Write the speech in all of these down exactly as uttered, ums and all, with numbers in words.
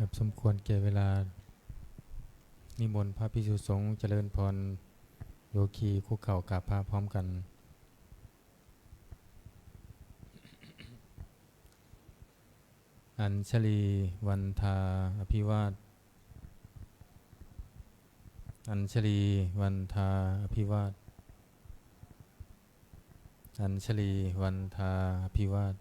ครับ สมควรแก่เวลา นิมนต์พระภิกษุสงฆ์เจริญพร โยคีคุกเข่ากราบพระพร้อมกัน Añjalī vandā abhivād Añjalī vandā abhivād Añjalī vandā abhivād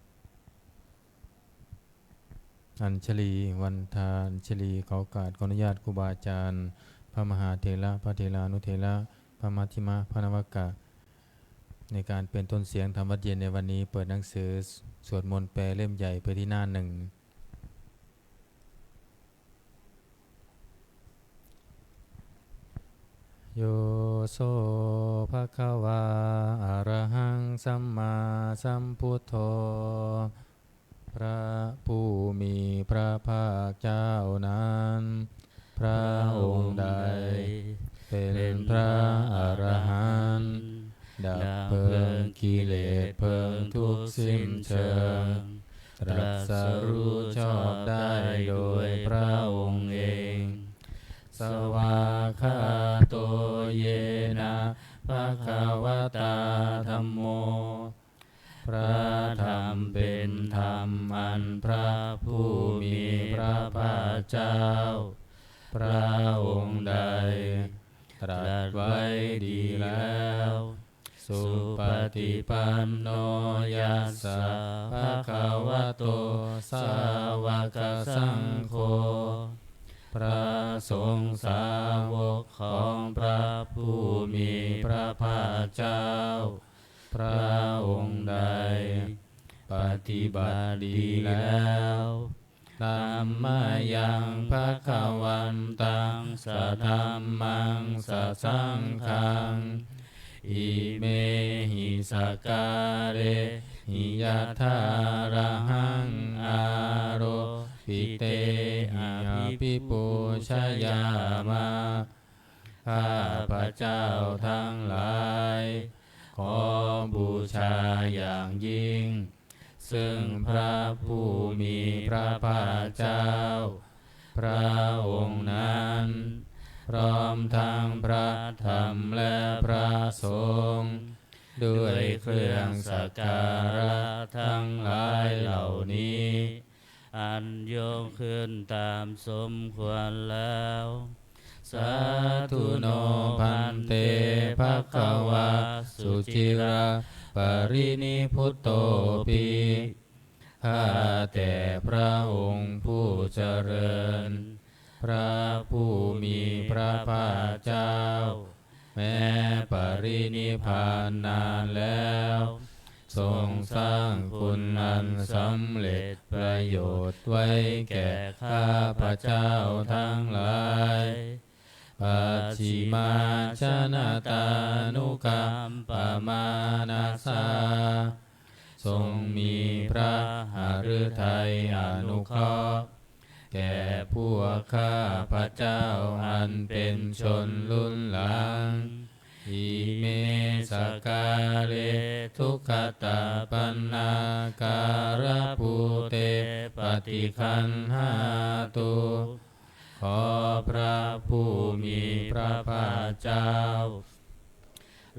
Añjalī vandā Añjalī ขอโอกาส ขออนุญาตครูบาอาจารย์ พระมหาเถระ พระเถรานุเถระ พระมัชฌิมะ พระนวกะ ในการเป็นต้นเสียงธรรมวัตรเย็นในวันนี้ เปิดหนังสือสวดมนต์แปลเล่มใหญ่ไปที่หน้าหนึ่ง Yo so bhagavā arahaṃ sammāsambuddho พระผู้มีพระภาคเจ้านั้น พระองค์ใดเป็นพระอรหันต์ ดับเพลิงกิเลสเพลิงทุกข์สิ้นเชิง ตรัสรู้ชอบได้โดยพระองค์เอง Svākkhāto yena bhagavatā dhammo พระธรรมเป็นธรรมอันพระผู้มีพระภาคเจ้า พระองค์ใดตรัสไว้ดีแล้ว Supaṭipanno yassa bhagavato sāvakasaṅgho พระสงฆ์สาวกของพระผู้มีพระภาคเจ้า พระองค์ใดปฏิบัติดีแล้ว Tammayaṃ bhagavantaṃ sadhammaṃ sasaṅghaṃ imehi sakkārehi yathārahaṃ āropitehi abhipūjayāma ข้าพเจ้าทั้งหลาย ขอบูชาอย่างยิ่ง ซึ่งพระผู้มีพระภาคเจ้า พระองค์นั้น พร้อมทั้งพระธรรมและพระสงฆ์ ด้วยเครื่องสักการะทั้งหลายเหล่านี้ อันยกขึ้นตามสมควรแล้ว Sādhu no bhante bhagavā suciraparinibbutopi ข้าแต่พระองค์ผู้เจริญ พระผู้มีพระภาคเจ้า แม้ปรินิพพานนานแล้ว ทรงสร้างคุณอันสำเร็จประโยชน์ไว้แก่ข้าพเจ้าทั้งหลาย Pacchimā janatānukampamānasā ทรงมีพระหฤทัยอนุเคราะห์ แก่พวกข้าพเจ้าอันเป็นชนรุ่นหลัง Ime sakkāre dukkhattappannā kārabhūte paṭiggaṇhātu ขอพระผู้มีพระภาคเจ้า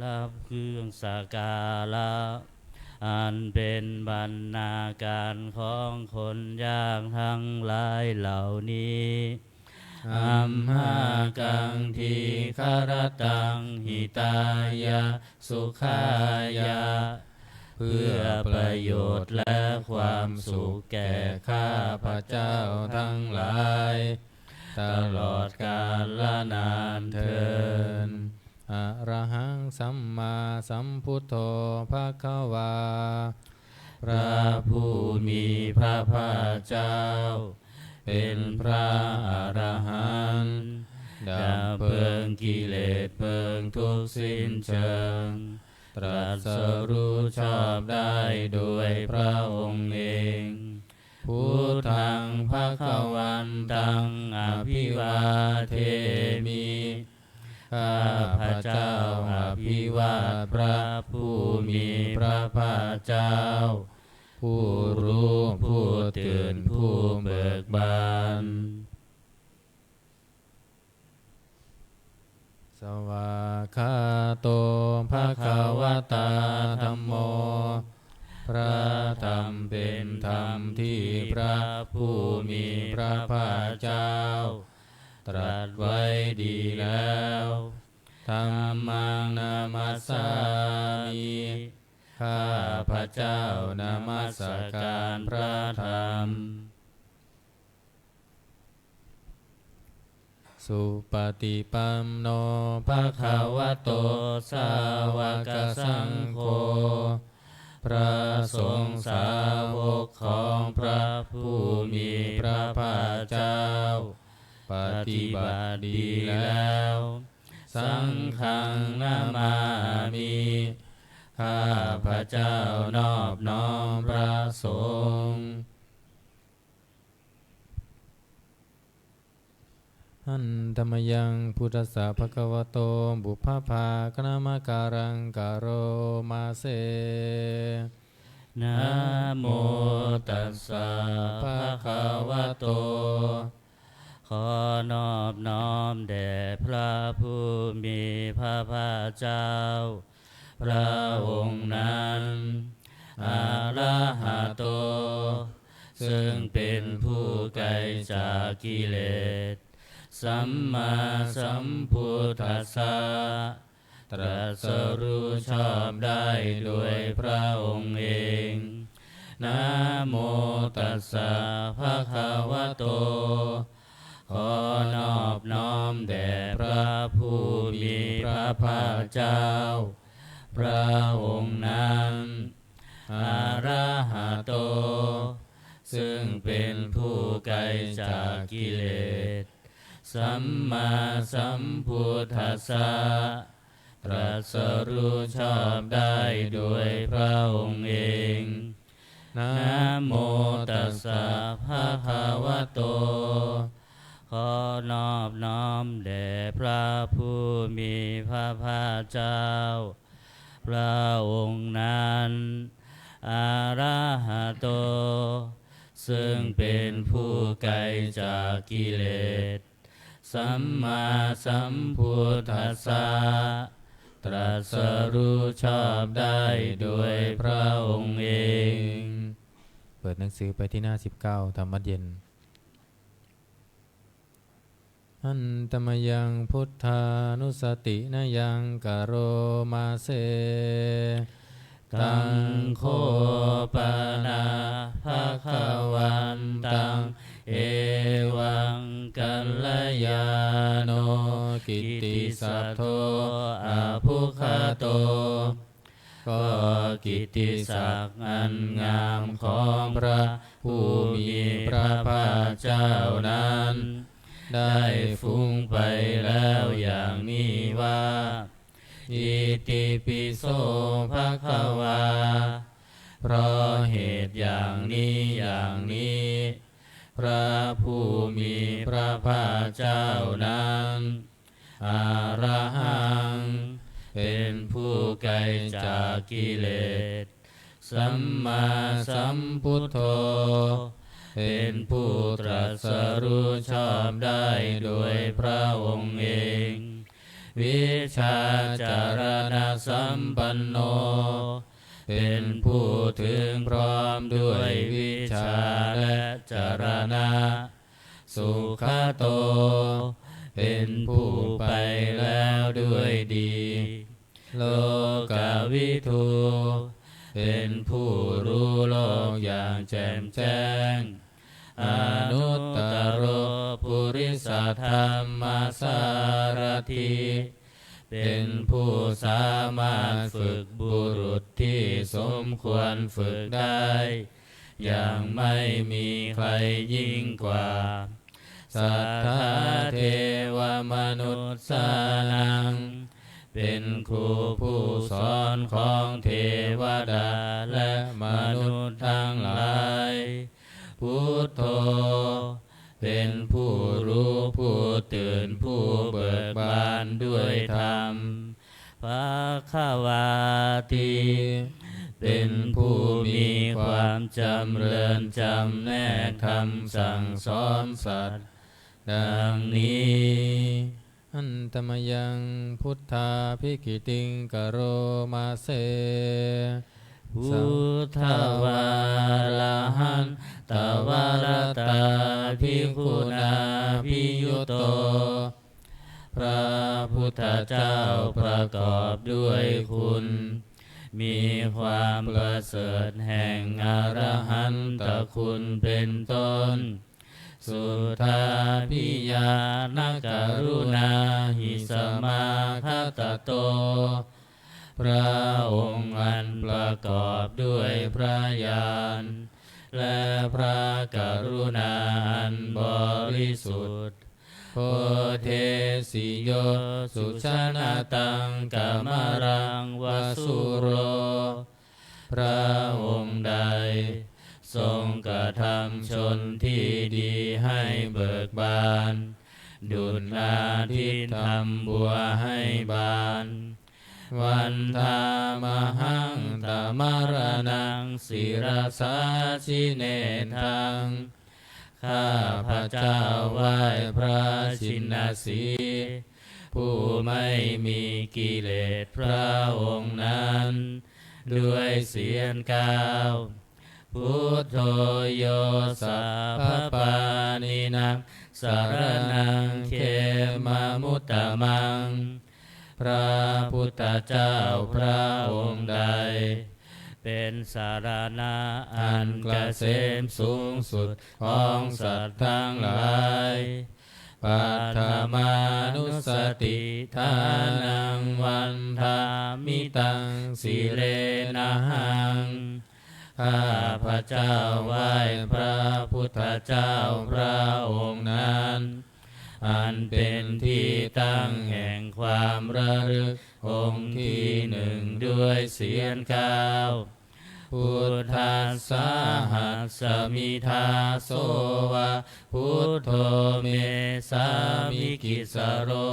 รับเครื่องสักการะ อันเป็นบรรณาการของคนยากทั้งหลายเหล่านี้ Amhākaṃ dīgharattaṃ hitāya sukhāya เพื่อประโยชน์และความสุขแก่ข้าพเจ้าทั้งหลาย ตลอดกาลนานเทอญ Arahaṃ sammāsambuddho bhagavā พระผู้มีพระภาคเจ้า เป็นพระอรหันต์ ดับเพลิงกิเลสเพลิงทุกข์สิ้นเชิง ตรัสรู้ชอบได้โดยพระองค์เอง Buddhaṃ bhagavantaṃ abhivādemi ข้าพเจ้าอภิวาทพระผู้มีพระภาคเจ้า ผู้รู้ผู้ตื่นผู้เบิกบาน Svākkhāto bhagavatā dhammo. พระธรรมเป็นธรรมที่พระผู้มีพระภาคเจ้า ตรัสไว้ดีแล้ว Dhammaṃ namassāmi. ข้าพระเจ้านมัสการพระธรรม Supaṭipanno bhagavato sāvakasaṅgho. พระสงฆ์สาวกของพระผู้มีพระภาคเจ้า ปฏิบัติดีแล้ว Saṅghaṃ namāmi. ข้าพระเจ้านอบน้อมพระสงฆ์ Handa mayaṃ buddhassa bhagavato pubbabhāganamakāraṃ karoma se. Namo tassa bhagavato. ขอนอบน้อมแด่พระผู้มีพระภาคเจ้า พระองค์นั้น Arahato ซึ่งเป็นผู้ไกลจากกิเลส Sammāsambuddhassa ตรัสรู้ชอบได้โดยพระองค์เอง Namo tassa bhagavato. ขอนอบน้อมแด่พระผู้มีพระภาคเจ้า พระองค์นั้น Arahato ซึ่งเป็นผู้ไกลจากกิเลส Sammāsambuddhassa ตรัสรู้ชอบได้โดยพระองค์เอง Namo tassa bhagavato. ขอนอบน้อมแด่พระผู้มีพระภาคเจ้า พระองค์นั้น Arahato ซึ่งเป็นผู้ไกลจากกิเลส Sammāsambuddhassa ตรัสรู้ชอบได้โดยพระองค์เอง เปิดหนังสือไปที่หน้า สิบเก้า ธรรมวัตรเย็น Handa mayaṃ buddhānussatinayaṃ karoma se. Taṃ kho pana bhagavantaṃ evaṃ kalyāṇo kittisaddo abbhuggato. ก็กิตติศักดิ์อันงามของพระผู้มีพระภาคเจ้านั้น ได้ฟุ้งไปแล้วอย่างนี้ว่า Itipi so bhagavā. เพราะเหตุอย่างนี้อย่างนี้ พระผู้มีพระภาคเจ้านั้น Arahaṃ เป็นผู้ไกลจากกิเลส Sammāsambuddho เป็นผู้ตรัสรู้ชอบได้โดยพระองค์เอง Vijjācaraṇasampanno เป็นผู้ถึงพร้อมด้วยวิชชาและจรณะ Sugato เป็นผู้ไปแล้วด้วยดี Lokavidū เป็นผู้รู้โลกอย่างแจ่มแจ้ง Anuttaro purisadammasārathi เป็นผู้สามารถฝึกบุรุษที่สมควรฝึกได้ อย่างไม่มีใครยิ่งกว่า Satthā devamanussānaṃ เป็นครูผู้สอนของเทวดาและมนุษย์ทั้งหลาย Buddho เป็นผู้รู้ผู้ตื่นผู้เบิกบานด้วยธรรม Bhagavāti เป็นผู้มีความจำเริญจำแนกธรรมสั่งสอนสัตว์ ดังนี้ Handa mayaṃ buddhābhigītiṃ karoma se. Buddhavarahantavarataṃ bhikkhunābhiyutto. พระพุทธเจ้าประกอบด้วยคุณ มีความประเสริฐแห่งอรหันตคุณเป็นต้น Suddhābhiñāṇakaruṇāhi samāgatatto. พระองค์อันประกอบด้วยพระญาณ และพระกรุณาอันบริสุทธิ์ Bodhesi yo sujanataṃ kamalaṃ va sūro. พระองค์ใดทรงกระทำชนที่ดีให้เบิกบาน ดุจอาทิตย์ทำบัวให้บาน Vandāmahaṃ tamaraṇaṃ sirasā jinendaṃ. ข้าพเจ้าไหว้พระชินสีห์ ผู้ไม่มีกิเลสพระองค์นั้น ด้วยเสียงกล่าว Buddho yo sabbapāṇinaṃ saraṇaṃ khemamuttamaṃ. พระพุทธเจ้าพระองค์ใด เป็นสรณะอันเกษมสูงสุดของสัตว์ทั้งหลาย Paṭhamānussatiṭṭhānaṃ vandāmi taṃ sirenahaṃ. ข้าพเจ้าไหว้พระพุทธเจ้าพระองค์นั้น อันเป็นที่ตั้งแห่งความระลึกองค์ที่หนึ่งด้วยเสียงกล่าว Buddhassāhasmi dāso va buddho me sāmikissaro.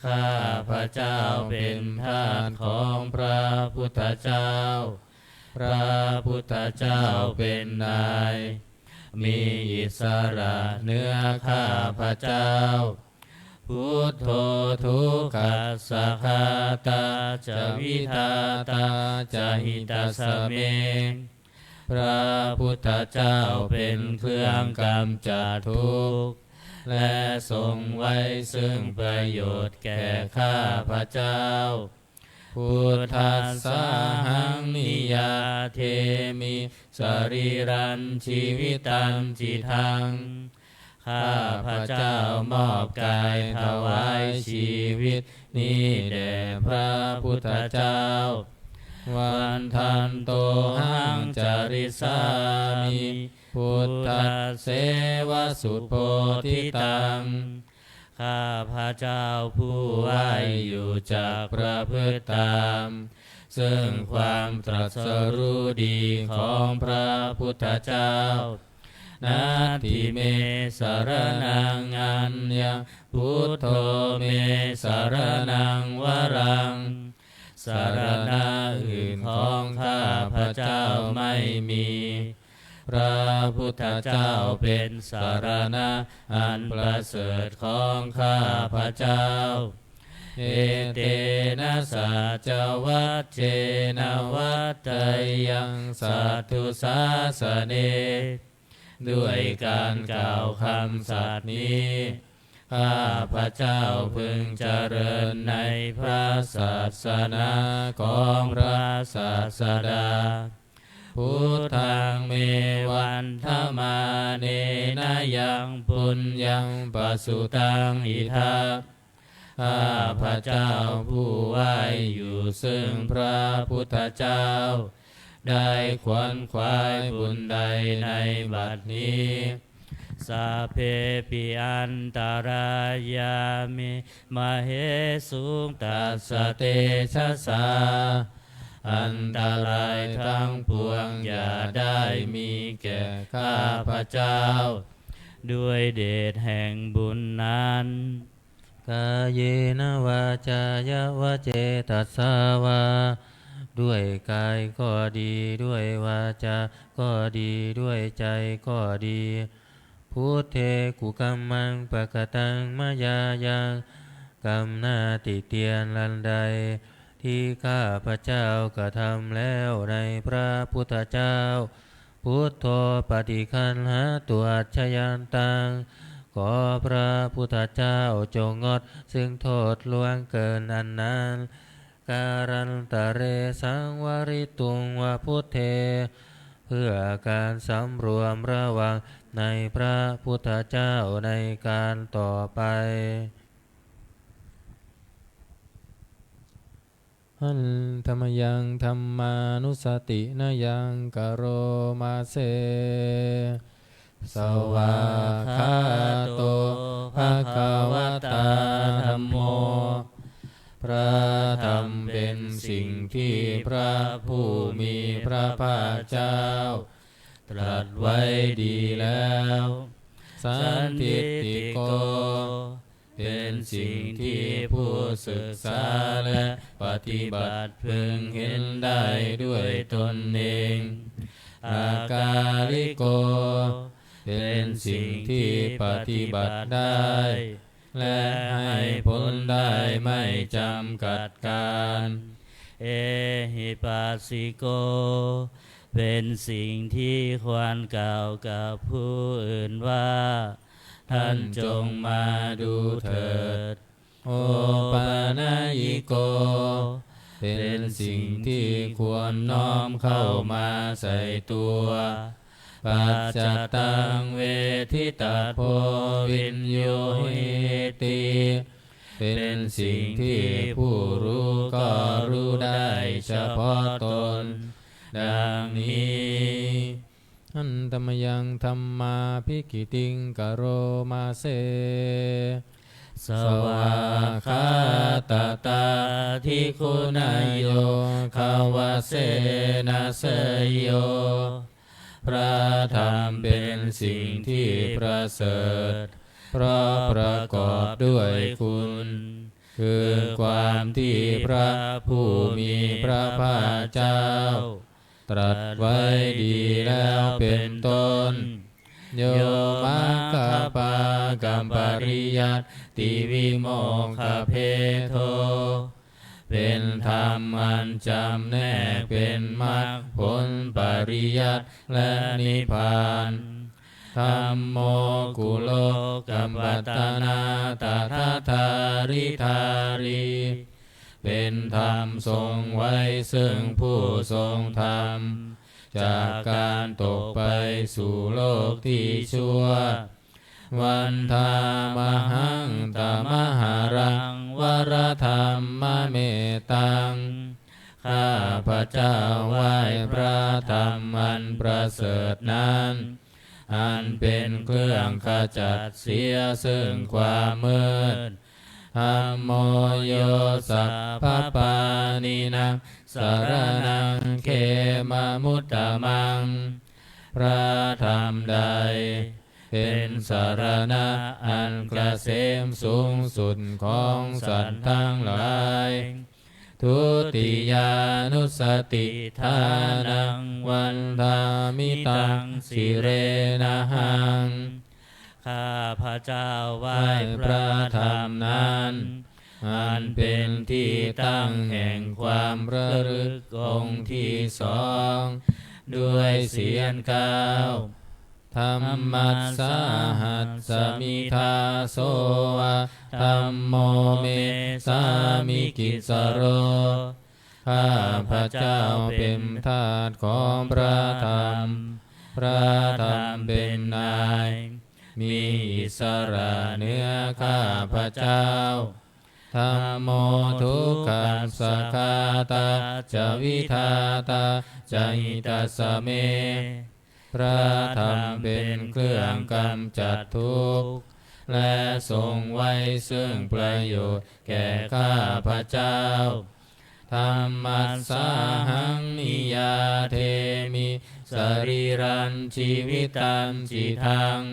ข้าพเจ้าเป็นทาสของพระพุทธเจ้า พระพุทธเจ้าเป็นนาย มีอิสระเหนือข้าพเจ้า Buddho dukkhassa ghātā ca vidhātā ca hitassa me. พระพุทธเจ้าเป็นเครื่องกำจัดทุกข์ และทรงไว้ซึ่งประโยชน์แก่ข้าพเจ้า Buddhassāhaṃ niyyādemi sarīrañjīvitañcidaṃ. ข้าพเจ้ามอบกายถวายชีวิตนี้แด่พระพุทธเจ้า Vandantohaṃ carissāmi buddhasseva subodhitaṃ. ข้าพเจ้าผู้ไหว้อยู่จักประพฤติตาม ซึ่งความตรัสรู้ดีของพระพุทธเจ้า Natthi me saraṇaṃ aññaṃ buddho me saraṇaṃ varaṃ. สรณะอื่นของข้าพเจ้าไม่มี พระพุทธเจ้าเป็นสรณะอันประเสริฐของข้าพเจ้า Etena saccavajjena vaḍḍheyyaṃ satthu sāsane. ด้วยการกล่าวคำสัตย์นี้ ข้าพเจ้าพึงเจริญในพระศาสนาของพระศาสดา Buddhaṃ me vandamānena yaṃ puññaṃ pasutaṃ idha. ข้าพเจ้าผู้ไหว้อยู่ซึ่งพระพุทธเจ้า ได้ขวนขวายบุญใดในบัดนี้ Sabbepi antarāyā me māhesuṃ tassa tejasā. อันตรายทั้งปวงอย่าได้มีแก่ข้าพเจ้า ด้วยเดชแห่งบุญนั้น Kāyena vācāya va cetasā vā. ด้วยกายก็ดี ด้วยวาจาก็ดี ด้วยใจก็ดี Buddhe kukammaṃ pakataṃ mayā yaṃ กำหน้าติเตียนอันใด ที่ข้าพเจ้ากระทำแล้วในพระพุทธเจ้า Buddho paṭiggaṇhatu accayantaṃ ขอพระพุทธเจ้าจงงดซึ่งโทษล่วงเกินอันนั้น Kālantare saṃvarituṃ va buddhe เพื่อการสำรวมระวังในพระพุทธเจ้าในการต่อไป Handa mayaṃ dhammānussatinayaṃ karoma se. Svākkhāto bhagavatā dhammo. พระธรรมเป็นสิ่งที่พระผู้มีพระภาคเจ้า ตรัสไว้ดีแล้ว Sandiṭṭhiko เป็นสิ่งที่ผู้ศึกษาและปฏิบัติพึงเห็นได้ด้วยตนเอง Akāliko เป็นสิ่งที่ปฏิบัติได้ และให้ผลได้ไม่จำกัดกาล Ehipassiko เป็นสิ่งที่ควรกล่าวกับผู้อื่นว่า ท่านจงมาดูเถิด Opanayiko เป็นสิ่งที่ควรน้อมเข้ามาใส่ตัว Paccattaṃ veditabbo viññūhīti เป็นสิ่งที่ผู้รู้ก็รู้ได้เฉพาะตน ดังนี้ Handa mayaṃ dhammābhigītiṃ karoma se. Svākkhātatādiguṇayogavasena seyyo. พระธรรมเป็นสิ่งที่ประเสริฐ เพราะประกอบด้วยคุณ คือความที่พระผู้มีพระภาคเจ้า ตรัสไว้ดีแล้วเป็นต้น Yo maggapākaṃpariyattivimokkhabhedo เป็นธรรมอันจำแนกเป็นมรรคผลปริยัติและนิพพาน Dhammo kulokapatanā tadadhāridhārī เป็นธรรมทรงไว้ซึ่งผู้ทรงธรรม จากการตกไปสู่โลกที่ชั่ว Vandāmahaṃ tamaharaṃ varadhammametaṃ ข้าพเจ้าไหว้พระธรรมอันประเสริฐนั้น อันเป็นเครื่องขจัดเสียซึ่งความมืด Dhammo yo sabbapāṇīnaṃ saraṇaṃ khemamuttamaṃ พระธรรมใด เป็นสรณะอันเกษมสูงสุดของสัตว์ทั้งหลาย Dutiyānussatiṭṭhānaṃ vandāmi taṃ sirenahaṃ ข้าพเจ้าไหว้พระธรรมนั้น อันเป็นที่ตั้งแห่งความระลึกองค์ที่สอง ด้วยเสียงกล้าว Dhammassāhasmi dāso va dhammo me sāmikissaro ข้าพเจ้าเป็นทาสของพระธรรม พระธรรมเป็นนาย มีอิสระเหนือข้าพเจ้า Dhammo dukkhassa ghātā ca vidhātā ca hitassa me พระธรรมเป็นเครื่องกำจัดทุกข์ และทรงไว้ซึ่งประโยชน์แก่ข้าพเจ้า Dhammassāhaṃ niyyādemi sarīrañjīvitañci daṃ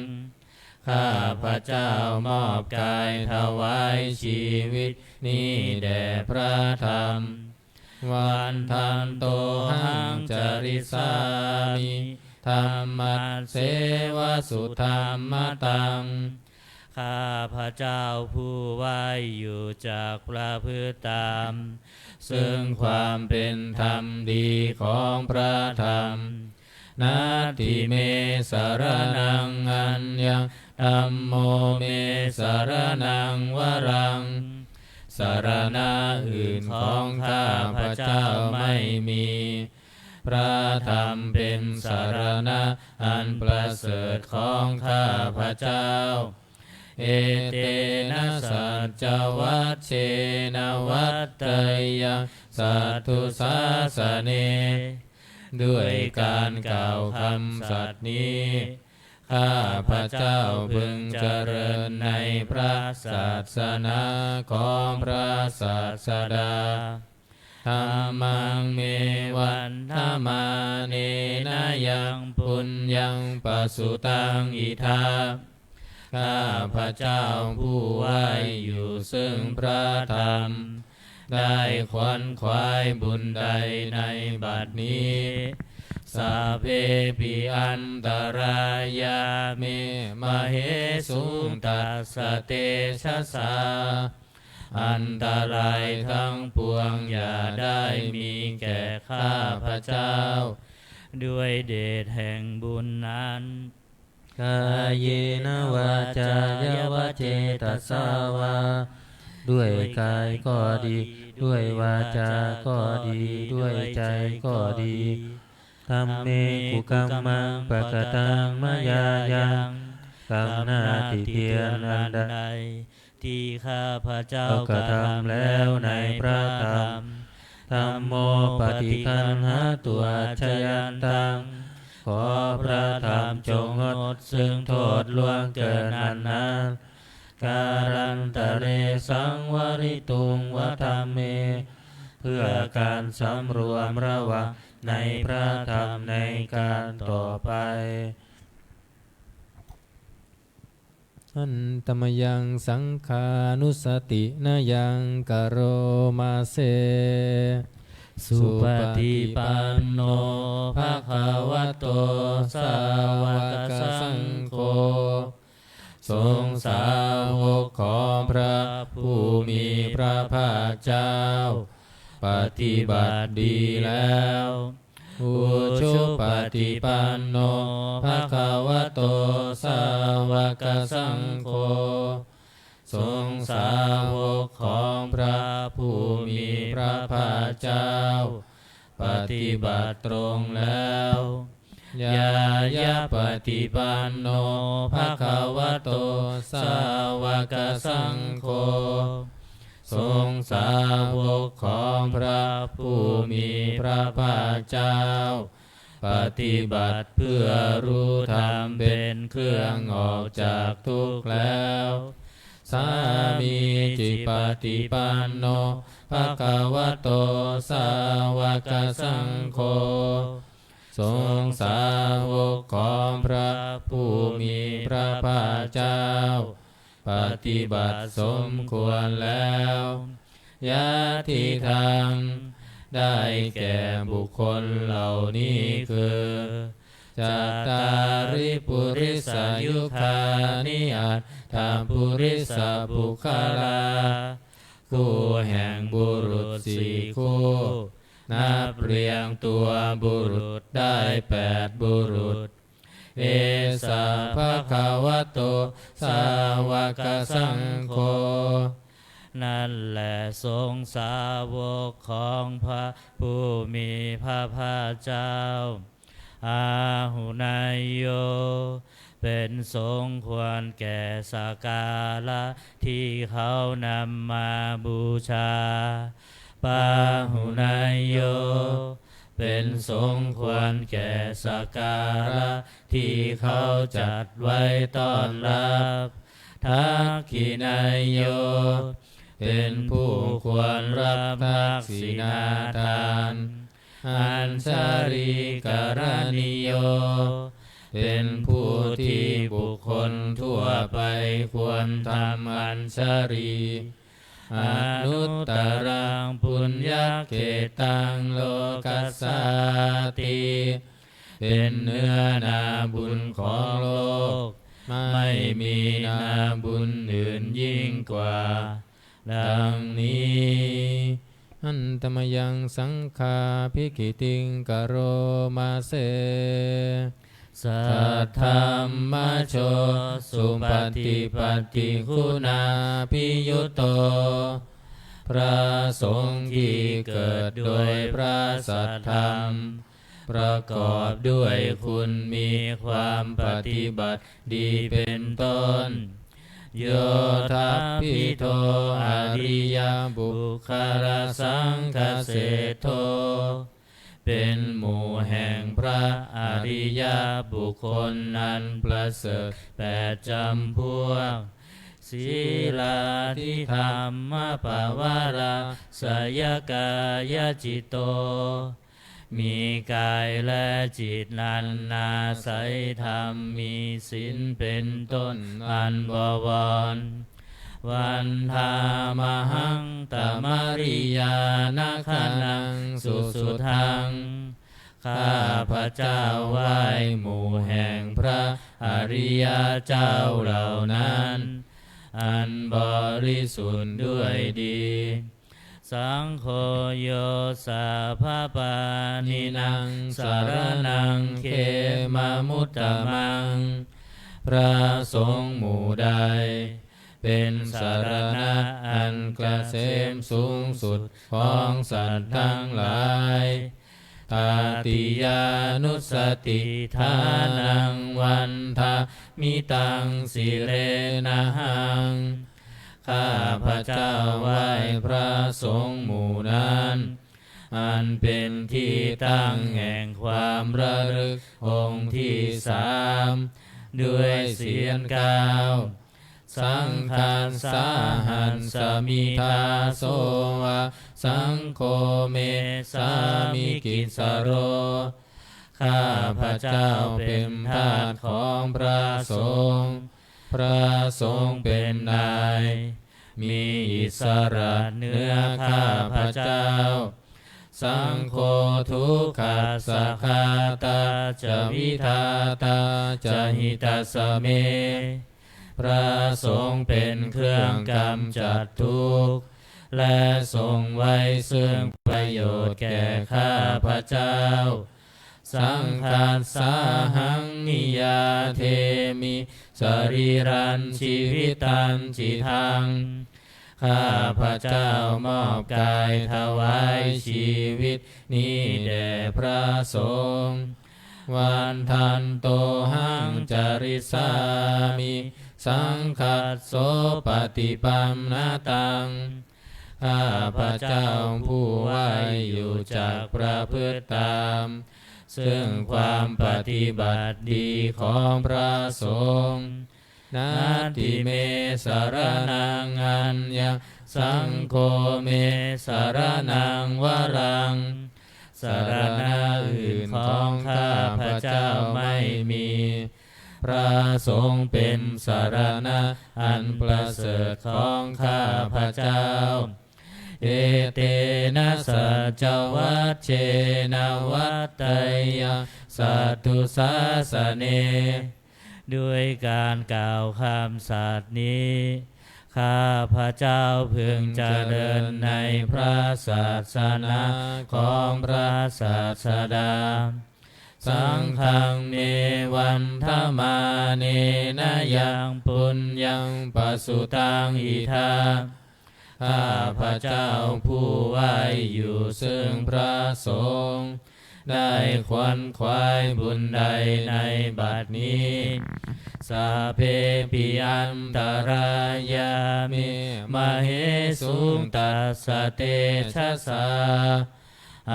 ข้าพเจ้ามอบกายถวายชีวิตนี้แด่พระธรรม Vandantohaṃ carissāmi dhammasseva sudhammataṃ ข้าพเจ้าผู้ไหว้อยู่จักประพฤติตาม ซึ่งความเป็นธรรมดีของพระธรรม Natthi me saraṇaṃ aññaṃ, dhammo me saraṇaṃ varaṃ. สรณะอื่นของข้าพเจ้าไม่มี พระธรรมเป็นสรณะอันประเสริฐของข้าพเจ้า Etena saccavajjena vaḍḍheyyaṃ satthu sāsane. ด้วยการกล่าวคำสัตย์นี้ ข้าพเจ้าพึงเจริญในพระศาสนาของพระศาสดา Dhammaṃ me vandamānena yaṃ puññaṃ pasutaṃ idha. ข้าพเจ้าผู้ไหว้อยู่ซึ่งพระธรรม ได้ขวนขวายบุญใดในบัดนี้ Sabbepi antarāyā me māhesuṃ tassa tejasā. อันตรายทั้งปวงอย่าได้มีแก่ข้าพเจ้า ด้วยเดชแห่งบุญนั้น Kāyena vācāya va cetasā vā. ด้วยกายก็ดี ด้วยวาจาก็ดี ด้วยใจก็ดี Dhamme kukammaṃ pakataṃ mayā yaṃ. กรรมหน้าติเตียนอันใด ที่ข้าพเจ้ากระทำแล้วในพระธรรม Dhammo paṭiggaṇhātu accayantaṃ. ขอพระธรรมจงงดซึ่งโทษล่วงเกินอันนั้น Kālantare saṃvarituṃ va dhamme. เพื่อการสำรวมระวังในพระธรรมในการต่อไป Handa mayaṃ saṅghānussatinayaṃ karoma se. Supaṭipanno bhagavato sāvakasaṅgho. ทรงสาวกของพระผู้มีพระภาคเจ้า ปฏิบัติดีแล้ว Ujupaṭipanno bhagavato sāvakasaṅgho. ทรงสาวกของพระผู้มีพระภาคเจ้า ปฏิบัติตรงแล้ว Ñāyapaṭipanno bhagavato sāvakasaṅgho. ทรงสาวกของพระผู้มีพระภาคเจ้า ปฏิบัติเพื่อรู้ธรรมเป็นเครื่องออกจากทุกข์แล้ว Sāmīcipaṭipanno bhagavato sāvakasaṅgho. ทรงสาวกของพระผู้มีพระภาคเจ้า ปฏิบัติสมควรแล้ว Yadidaṃ ได้แก่บุคคลเหล่านี้คือ Cattāri purisayugāni aṭṭha purisapuggalā. คู่แห่งบุรุษสี่คู่ นับเรียงตัวบุรุษได้แปดบุรุษ Esa bhagavato sāvakasaṅgho. นั่นแหละสงฆ์สาวกของพระผู้มีพระภาคเจ้า Āhuneyyo เป็นสงฆ์ควรแก่สักการะที่เขานำมาบูชา Pāhuneyyo เป็นสงฆ์ควรแก่สักการะที่เขาจัดไว้ต้อนรับ Dakkhiṇeyyo เป็นผู้ควรรับทักษิณาทาน Añjalikaraṇīyo เป็นผู้ที่บุคคลทั่วไปควรทำอัญชลี Anuttaraṃ puññakkhettaṃ lokassāti เป็นเนื้อนาบุญของโลก ไม่มีนาบุญอื่นยิ่งกว่า ดังนี้ Handa mayaṃ saṅghābhigītiṃ karoma se. Saddhammajo supaṭipattiguṇābhiyutto. พระสงฆ์ที่เกิดโดยพระสัทธรรม ประกอบด้วยคุณมีความปฏิบัติดีเป็นต้น Yo dabbidho ariyapuggalasaṅghaseṭṭho. เป็นหมู่แห่งพระอริยบุคคลอันประเสริฐแปดจำพวก Sīlādidhammapavarāsayakāyacitto. มีกายและจิตอันอาศัยธรรมมีศีลเป็นต้นอันบวร Vandāmahaṃ tamariyāna gaṇaṃ susuddhaṃ. ข้าพเจ้าไหว้หมู่แห่งพระอริยเจ้าเหล่านั้น อันบริสุทธิ์ด้วยดี Saṅgho yo sabbapāṇīnaṃ saraṇaṃ khemamuttamaṃ. พระสงฆ์หมู่ใด เป็นสรณะอันเกษมสูงสุดของสัตว์ทั้งหลาย Tatiyānussatiṭṭhānaṃ vandāmi taṃ sirenahaṃ. ข้าพเจ้าไหว้พระสงฆ์หมู่นั้น อันเป็นที่ตั้งแห่งความระลึกองค์ที่สาม ด้วยเสียงกล่าว Saṅghassa ahaṃsāmi dāso va saṅgho me sāmikissaro. ข้าพเจ้าเป็นทาสของพระสงฆ์ พระสงฆ์เป็นนาย มีอิสระเหนือข้าพเจ้า Saṅgho dukkhassa ghātā ca vidhātā ca hitassa me. พระสงฆ์เป็นเครื่องกำจัดทุกข์ และทรงไว้ซึ่งประโยชน์แก่ข้าพเจ้า Saṅghassa ahaṃ niyyādemi sarīrañjīvitañcidaṃ. ข้าพเจ้ามอบกายถวายชีวิตนี้แด่พระสงฆ์ Vandantohaṃ carissāmi saṅghassopaṭipannataṃ. ข้าพเจ้าผู้ไหว้อยู่จักประพฤติตาม ซึ่งความปฏิบัติดีของพระสงฆ์ Natthi me saraṇaṃ aññaṃ saṅgho me saraṇaṃ varaṃ. สรณะอื่นของข้าพเจ้าไม่มี พระสงฆ์เป็นสรณะอันประเสริฐของข้าพเจ้า Etena saccavajjena vaḍḍheyyaṃ satthu sāsane. ด้วยการกล่าวคำสัตย์นี้ ข้าพเจ้าพึงเจริญในพระศาสนาของพระศาสดา Saṅghaṃ me vandamānena yaṃ puññaṃ pasutaṃ idha. ข้าพเจ้าผู้ไหว้อยู่ซึ่งพระสงฆ์ ได้ขวนขวายบุญใดในบัดนี้ Sabbepi antarāyā me māhesuṃ tassa tejasā.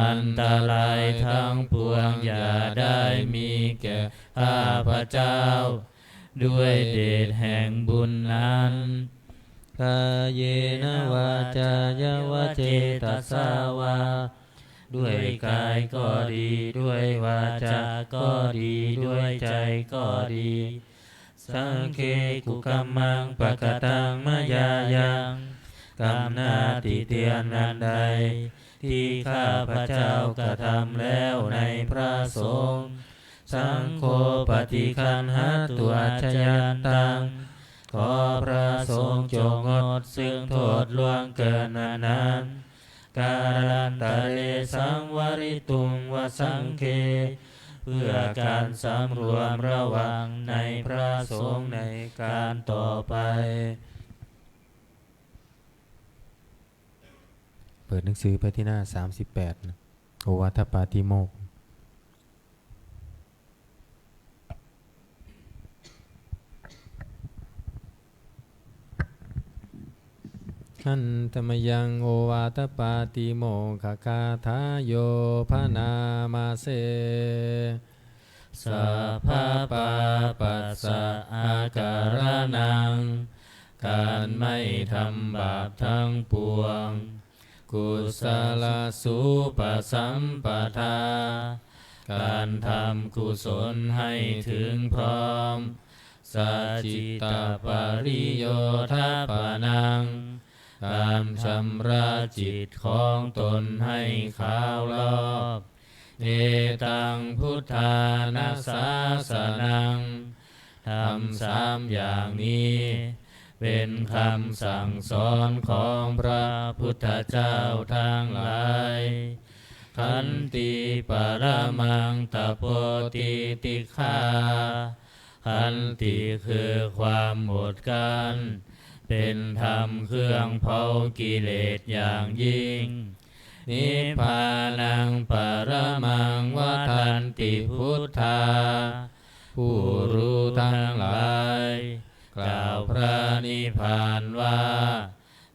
อันตรายทั้งปวงอย่าได้มีแก่ข้าพเจ้า ด้วยเดชแห่งบุญนั้น Kāyena vācāya va cetasā vā. ด้วยกายก็ดี ด้วยวาจาก็ดี ด้วยใจก็ดี Saṅghe kukammaṃ pakataṃ mayā yaṃ. กรรมหน้าติเตียนอันใด ที่ข้าพเจ้ากระทำแล้วในพระสงฆ์ Saṅgho paṭiggaṇhatu accayantaṃ. ขอพระสงฆ์จงงดซึ่งโทษล่วงเกินอันนั้น Kālantare saṃvarituṃ va saṅghe เพื่อการสำรวมระวังในพระสงฆ์ในการต่อไป เปิดหนังสือไปที่หน้า สามสิบแปด นะ โอวาทปาติโมกข์ Handa mayaṃ ovātapātimokkhagathayo bhaṇāma se. Sabbapāpassa akaraṇaṃ การไม่ทำบาปทั้งปวง Kusalasupasampadā การทำกุศลให้ถึงพร้อม Sacittapariyodapanaṃ การชำระจิตของตนให้ขาวรอบ Etaṃ buddhāna sāsanaṃ ธรรมสามอย่างนี้ เป็นคำสั่งสอนของพระพุทธเจ้าทั้งหลาย Khanti paramaṃ tapo titikkhā Khanti คือความอดกลั้น เป็นธรรมเครื่องเผากิเลสอย่างยิ่ง Nibbānaṃ paramaṃ vadanti buddhā ผู้รู้ทั้งหลาย กล่าวพระนิพพานว่า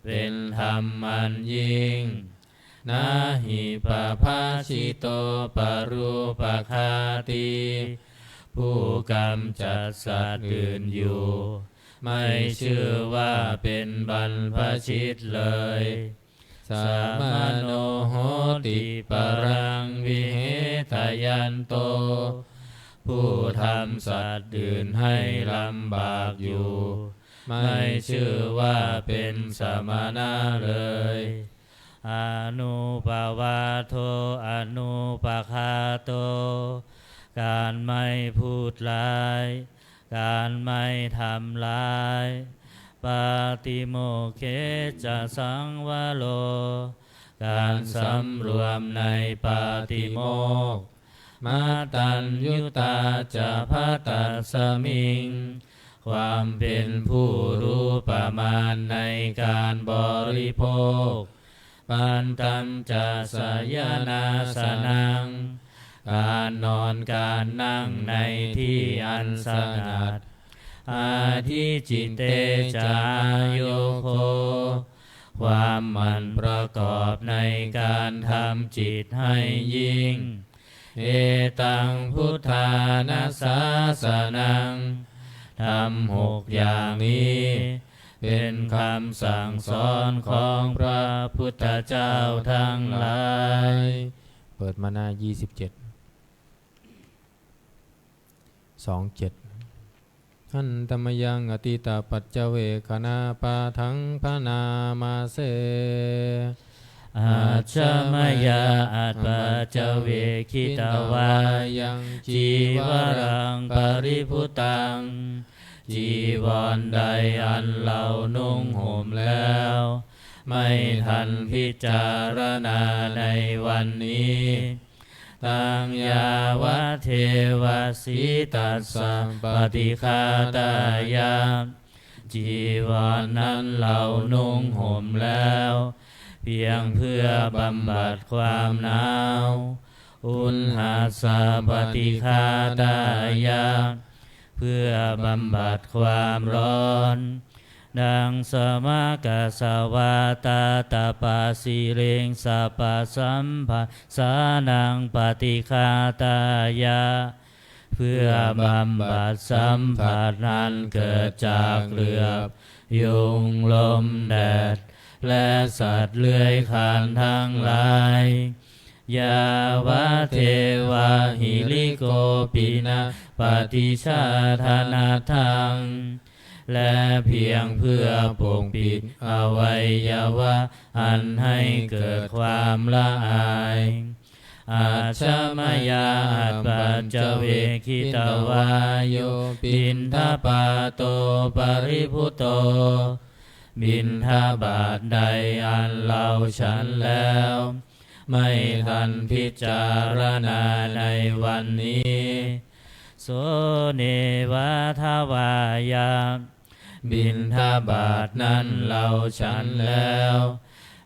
เป็นธรรมอันยิ่ง Na hi pabhāsito parūpakāti ผู้กำจัดสัตว์อื่นอยู่ ไม่ชื่อว่าเป็นบรรพชิตเลย Samāno hoti paraṃ vihetayanto ผู้ทำสัตว์อื่นให้ลำบากอยู่ ไม่ชื่อว่าเป็นสมณะเลย Anuppavādo anupaghāto การไม่พูดร้าย การไม่ทำร้าย Pātimokkhe ca saṃvaro การสำรวมในปาติโมกข์ Mattaññutā ca bhaddasmiṃ ความเป็นผู้รู้ประมาณในการบริโภค Pantañca sayanāsanaṃ การนอนการนั่งในที่อันสงัด Adhicitte ca āyogo ความหมั่นประกอบในการทำจิตให้ยิ่ง Etaṃ buddhāna sāsanaṃ ธรรมหกอย่างนี้ เป็นคำสั่งสอนของพระพุทธเจ้าทั้งหลาย เปิดมาหน้า ยี่สิบเจ็ด สองเจ็ด Handa mayaṃ atītapaccavekkhaṇapāṭhaṃ bhaṇāma se. Ajja mayā appaccavekkhitavā yaṃ cīvaraṃ paribhuttaṃ. จีวรใดอันเรานุ่งห่มแล้ว ไม่ทันพิจารณาในวันนี้ Taṃ yāvadeva sītassa paṭighātāya. จีวรนั้นเรานุ่งห่มแล้ว เพียงเพื่อบำบัดความหนาว Uṇhassa paṭighātāya. เพื่อบำบัดความร้อน Daṃsamakasavātātapasiriṃsapasamphassānaṃ paṭighātāya. เพื่อบำบัดสัมผัสอันเกิดจากเหลือบ ยุง ลม แดด และสัตว์เลื้อยคลานทั้งหลาย Yāvadeva hirikopinapaṭicchādanatthaṃ. และเพียงเพื่อปกปิดอวัยวะอันให้เกิดความละอาย Ajja mayā apaccavekkhitvā yo piṇḍapāto paribhutto. บิณฑบาตใดอันเราฉันแล้ว ไม่ทันพิจารณาในวันนี้ So neva davāya บิณฑบาตนั้นเราฉันแล้ว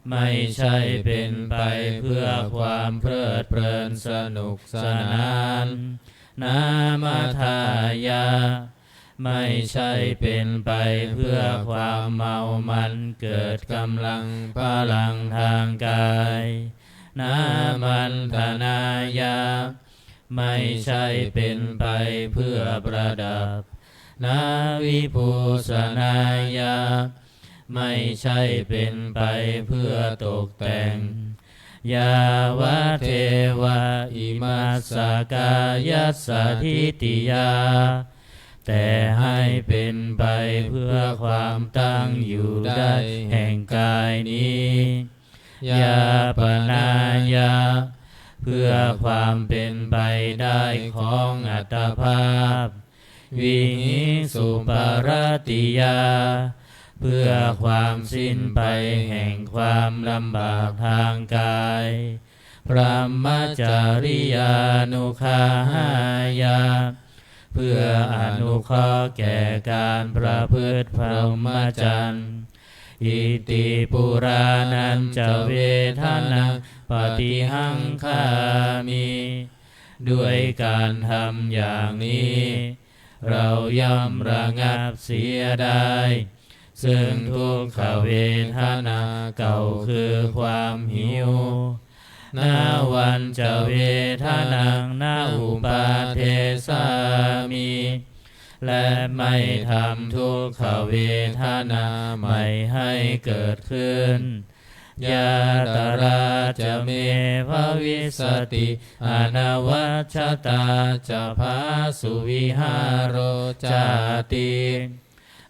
ไม่ใช่เป็นไปเพื่อความเพลิดเพลินสนุกสนาน Nāmadāya ไม่ใช่เป็นไปเพื่อความเมามันเกิดกำลังพลังทางกาย Nāmantanāya ไม่ใช่เป็นไปเพื่อประดับ Navibhūsanāya ไม่ใช่เป็นไปเพื่อตกแต่ง Yāvadeva imassa kāyassa ṭhitiyā แต่ให้เป็นไปเพื่อความตั้งอยู่ได้แห่งกายนี้ Yāpanāya เพื่อความเป็นไปได้ของอัตภาพ Vihiṃsuparatiyā เพื่อความสิ้นไปแห่งความลำบากทางกาย Brahmacariyānuggahāya เพื่ออนุเคราะห์แก่การประพฤติพรหมจรรย์ Iti purāṇañca vedanaṃ paṭihaṅkhāmi ด้วยการทำอย่างนี้ เราย่อมระงับเสียได้ ซึ่งทุกขเวทนาเก่าคือความหิว Navañca vedanaṃ na uppādessāmi และไม่ทำทุกขเวทนาใหม่ให้เกิดขึ้น Yātrā ca me bhavissati anavajjatā ca phāsuvihāro cāti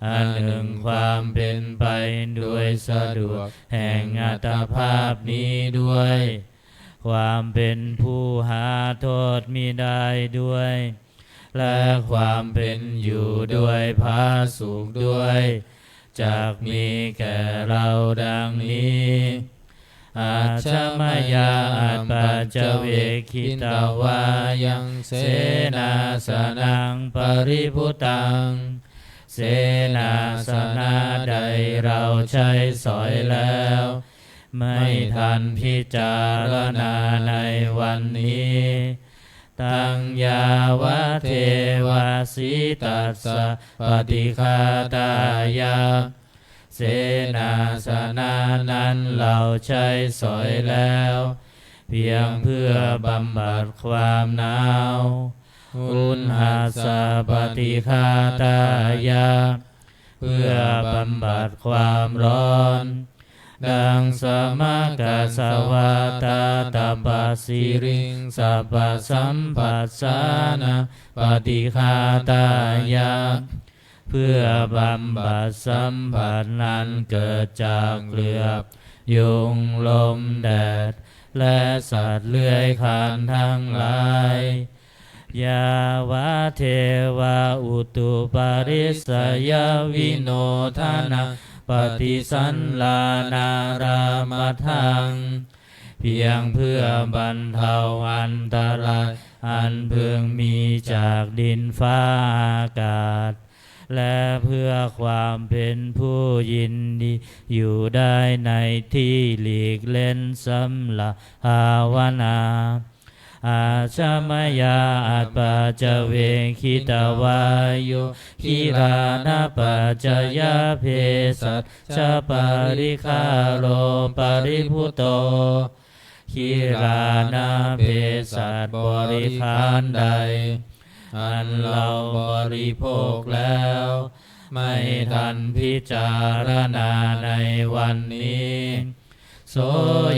อันหนึ่งความเป็นไปโดยสะดวกแห่งอัตภาพนี้ด้วย ความเป็นผู้หาโทษมิได้ด้วย และความเป็นอยู่โดยผาสุกด้วย จักมีแก่เราดังนี้ Ajja mayā apaccavekkhitvā yaṃ senāsanaṃ paribhuttaṃ เสนาสนะใดเราใช้สอยแล้ว ไม่ทันพิจารณาในวันนี้ Taṃ yāvadeva sītassa paṭighātāya เสนาสนะนั้นเราใช้สอยแล้ว เพียงเพื่อบำบัดความหนาว Uṇhassa paṭighātāya เพื่อบำบัดความร้อน Daṃsamakasavātātapasiriṃsapasamphassānaṃ paṭighātāya เพื่อบำบัดสัมผัสนั้นเกิดจากเหลือบยุง ลม แดด และสัตว์เลื้อยคลานทั้งหลาย Yāvadeva utuparissayavinodanapaṭisallānārāmatthaṃ เพียงเพื่อบรรเทาอันตรายอันพึงมีจากดินฟ้าอากาศ และเพื่อความเป็นผู้ยินดีอยู่ได้ในที่หลีกเล่นสำหรับภาวนา Ajja mayā apaccavekkhitvā yo gilānapaccayabhesajjaparikkhāro paribhutto. กิลานะเภสัชบริขารใด อันเราบริโภคแล้ว ไม่ทันพิจารณาในวันนี้ So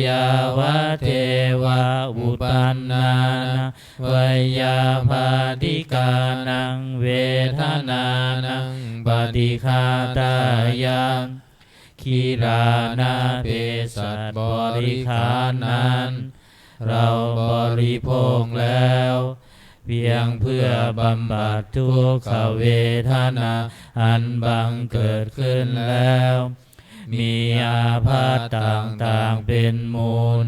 yāvadeva uppannānaṃ veyyābādhikānaṃ vedanānaṃ paṭighātāya กิลานะเภสัชบริขารนั้น เราบริโภคแล้ว เพียงเพื่อบำบัดทุกขเวทนาอันบังเกิดขึ้นแล้ว มีอาภัพต่างๆเป็นมูล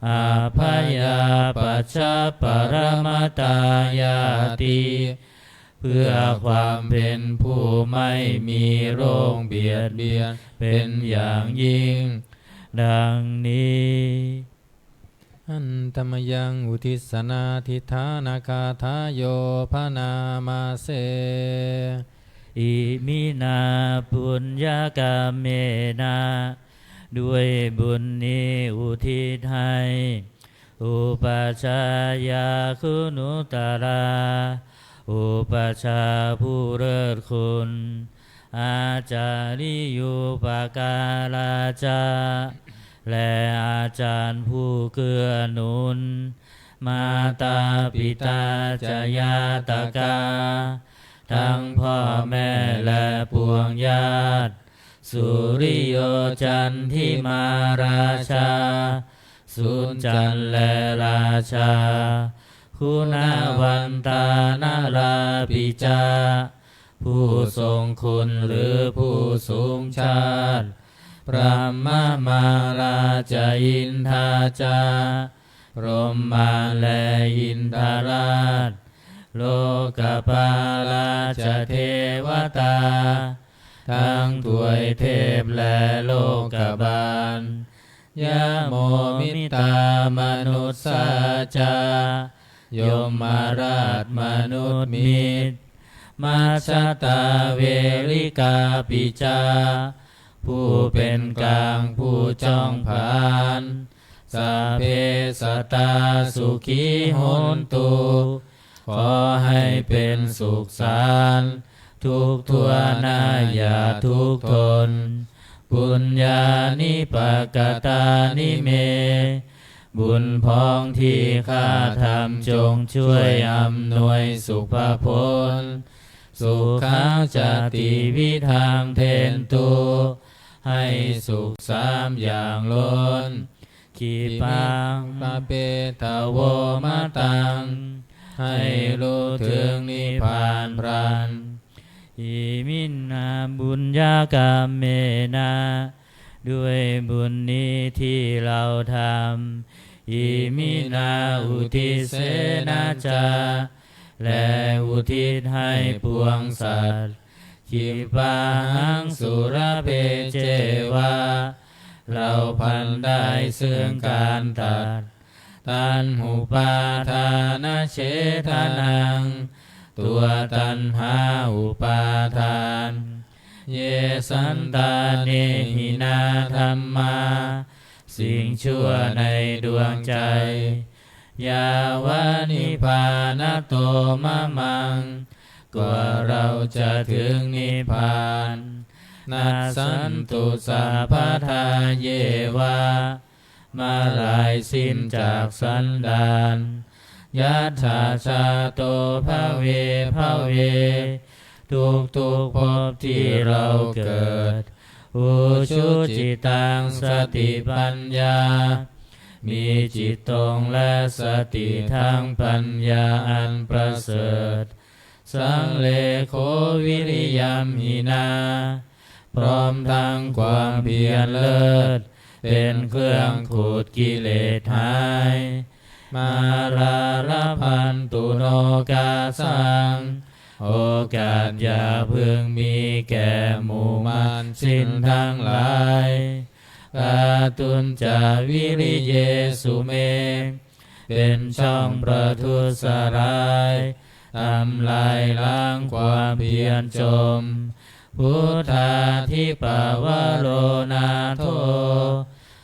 Abyāpajjhaparamatāyāti เพื่อความเป็นผู้ไม่มีโรคเบียดเบียนเป็นอย่างยิ่ง ดังนี้ Handa mayaṃ uddissanādhiṭṭhānagāthāyo bhaṇāma se. Iminā puññakammena ด้วยบุญนี้อุทิศให้ Upajjhāyā guṇuttarā อุปัชฌาย์ผู้เลิศคุณ Ācariyūpakārā ca และอาจารย์ผู้เกื้อหนุน Mātā pitā ca ñātakā ทั้งพ่อแม่และปวงญาติ Suriyo candimā rājā สุริจันทร์และราชา Guṇavantā narāpi ca ผู้ทรงคุณหรือผู้สูงชาติ Brahmamārā ca indā ca Brahmā และอินทราช Lokapālā ca devatā ทั้งทวยเทพและโลกบาล Yamo mittā manussā ca ยมราชมนุษย์มิตร Majjhattā verikāpi ca ผู้เป็นกลางผู้จ้องผลาญ Sabbe sattā sukhī hontu ขอให้เป็นสุขสันต์ ทุกข์ทั่วหน้าอย่าทุกข์ทน Puññāni pakatāni me บุญพ้องที่ข้าทำจงช่วยอำนวยสุภผล Sukhañca tividhaṃ dentu ให้สุขสามอย่างล้น Khippaṃ pāpetha vo mataṃ ให้รู้ถึงนิพพานพลัน Iminā puññakammena ด้วยบุญนี้ที่เราทำ Iminā uddissena ca และอุทิศให้ปวงสัตว์ Khippāhaṃ sulabhe ceva เราพลันได้ซึ่งการตัด Taṇhupādānachedanaṃ ตัวตัณหาอุปาทาน Ye santāne hīnā dhammā สิ่งชั่วในดวงใจ Yāva nibbānato mamaṃ กว่าเราจะถึงนิพพาน Nassantu sabbadā yeva เมื่อไรสิ้นจากสันดาน Yattha jāto bhave bhave ทุกๆภพที่เราเกิด Ujucittaṃ satipaññā มีจิตตรงและสติทั้งปัญญาอันประเสริฐ Sallekho viriyaṃ hinā พร้อมทั้งความเพียรเลิศ เป็นเครื่องขูดกิเลสหาย Mārā labhantu nokāsaṃ โอกาสอย่าพึงมีแก่หมู่มารสิ้นทั้งหลาย Kātuñca viriyesu me เป็นช่องประทุษร้าย ทำลายล้างความเพียรจม Buddhādhipavaro nātho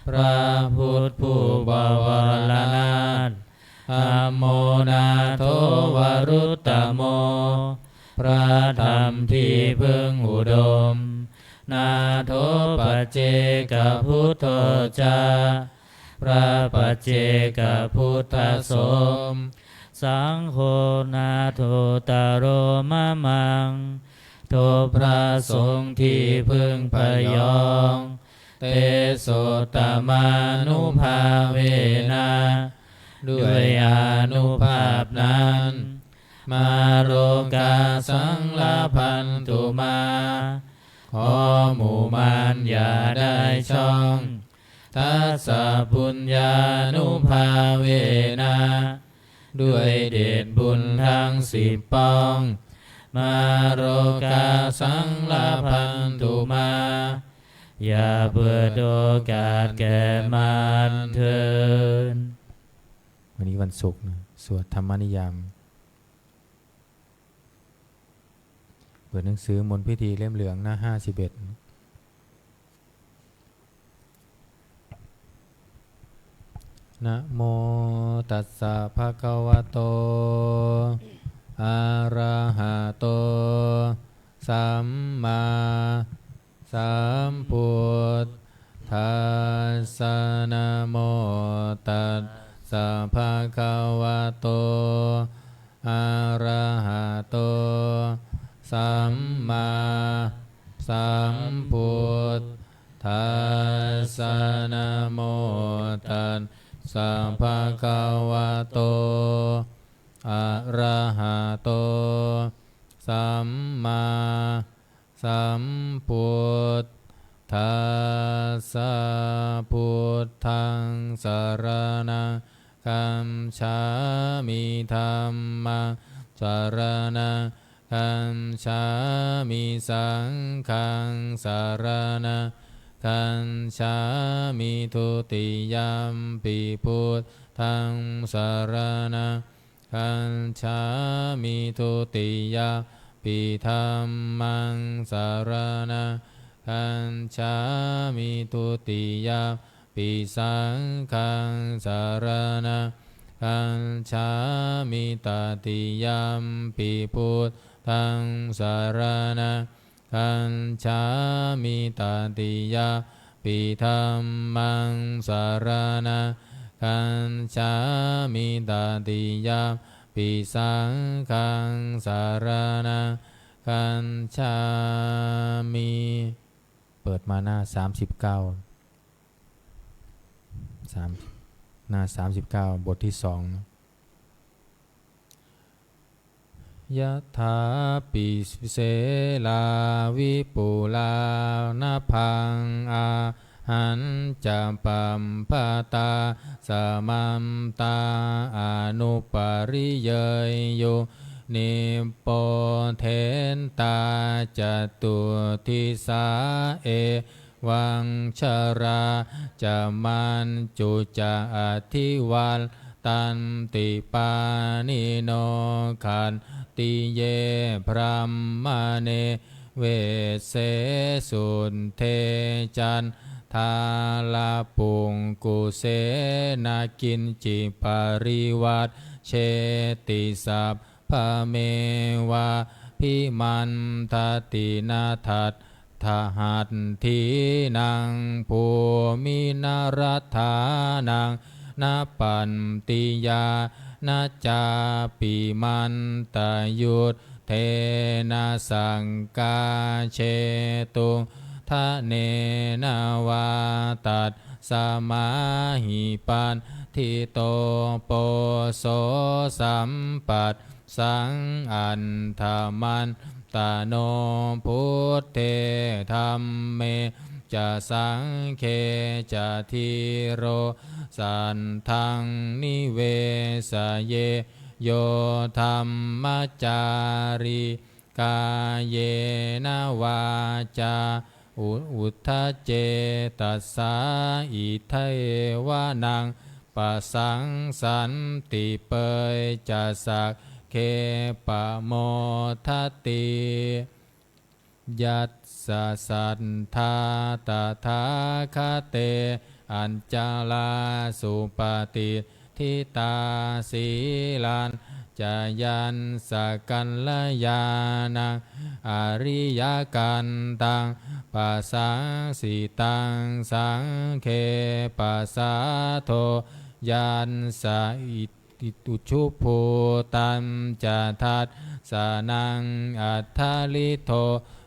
พระพุทธผู้บวรนาถ Dhammo nātho varuttamo พระธรรมที่พึ่งอุดม Nātho paccekabuddho ca พระปัจเจกพุทธสงฆ์ Saṅgho nāthottaro mamaṃ ทบพระสงฆ์ที่พึ่งพยอง Tesottamānubhāvena ด้วยอานุภาพนั้น mārokāsaṃ labhantu mā ขอหมู่มารอย่าได้ช่อง tassa puññānubhāvena ด้วยเดชบุญทั้งสิบปอง mārokāsaṃ labhantu mā อย่าเปิดโอกาสแก่มารเถิด วันนี้วันศุกร์นะ สวดธรรมนิยาม เปิดหนังสือมนต์พิธีเล่มเหลืองหน้าห้าสิบเอ็ด Namo tassa bhagavato arahato sammāsambuddhassa. Namo tassa bhagavato arahato sammāsambuddhassa. Namo tassa bhagavato arahato sammāsambuddhassa. Buddhaṃ saraṇaṃ gacchāmi. Dhammaṃ saraṇaṃ gacchāmi. Saṅghaṃ saraṇaṃ gacchāmi. Dutiyampi buddhaṃ saraṇaṃ gacchāmi. Dutiyampi dhammaṃ saraṇaṃ gacchāmi. Dutiyampi saṅghaṃ saraṇaṃ gacchāmi. Tatiyampi buddhaṃ saraṇaṃ gacchāmi. Tatiyampi dhammaṃ saraṇaṃ gacchāmi. Tatiyampi saṅghaṃ saraṇaṃ gacchāmi. เปิดมาหน้าสามสิบเก้า สาม หน้าสามสิบเก้า บทที่สอง Yathā pissela vipulā nabhaṃ āhañca pabbatā samantā anupariyeyyuṃ nippothentā catuddisā e vaṃ jalā ca majjhu ca adhivattanti pāṇino khattiye brāhmaṇe vesse sudde candālapukkuse na kiñci parivajjeti sab bhamevābhimantati. Na daṭṭhahatthīnaṃ bhūmi na rathānaṃ na pattiyā na cāpi mantayuddhena sakkā jetuṃ dhanena vā. Tasmā hi paṇḍito poso sampat saṃ addhamantano buddhe dhamme ca saṅghe ca dhīro saddhaṃ nivesaye yo dhammacārī kāyena vācā u- uda cetasā idheva naṃ pasaṃsanti pecca sagge pamodati. Yassa saddhā tathāgate añjalā supati ṭṭhitā sīlañca yassa kalyāṇaṃ ariyakantaṃ pasaṃsitaṃ saṅghe pasādo yassa ujubhūtañca dassanaṃ aṭṭhariddo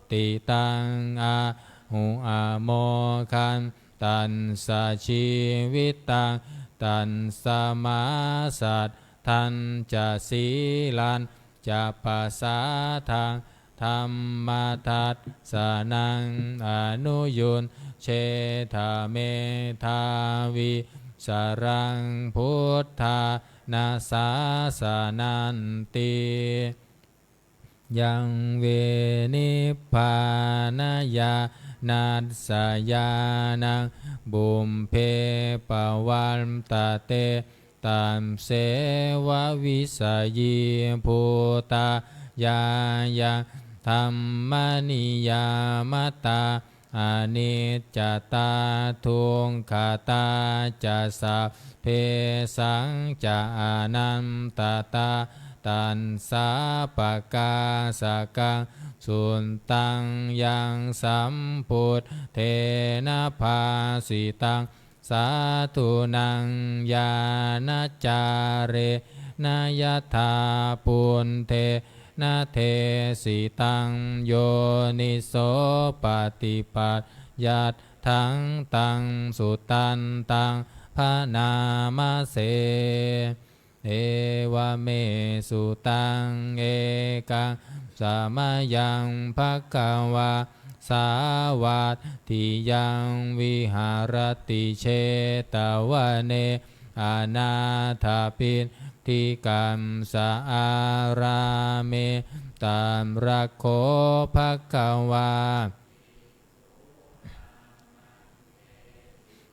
ti taṃ āhu amoghaṃ tassa jīvitaṃ Tasmā saddhañca sīlañca pasādaṃ dhammadassanānussaraṃ anuyuñjetha medhāvī saraṃ buddhāna sāsananti. Yaṃ ve nibbānañāṇassa ñāṇaṃ pubbe pavattate, tasseva visayībhūtā yāyaṃ dhammaniyāmatā aniccatā dukkhatā ca sabbesañca anattatā, tassā pakāsakaṃ suttaṃ yaṃ sambuddhena bhāsitaṃ, sādhunaṃ ñāṇacārena yathā buddhena desitaṃ, yoniso paṭipatti yatthaṃ taṃ sudantaṃ bhaṇāma se. Evaṃ me sutaṃ. Ekaṃ samayaṃ bhagavā sāvatthiyaṃ viharati jetavane anāthapiṇḍikassa ārāme. Tatra kho bhagavā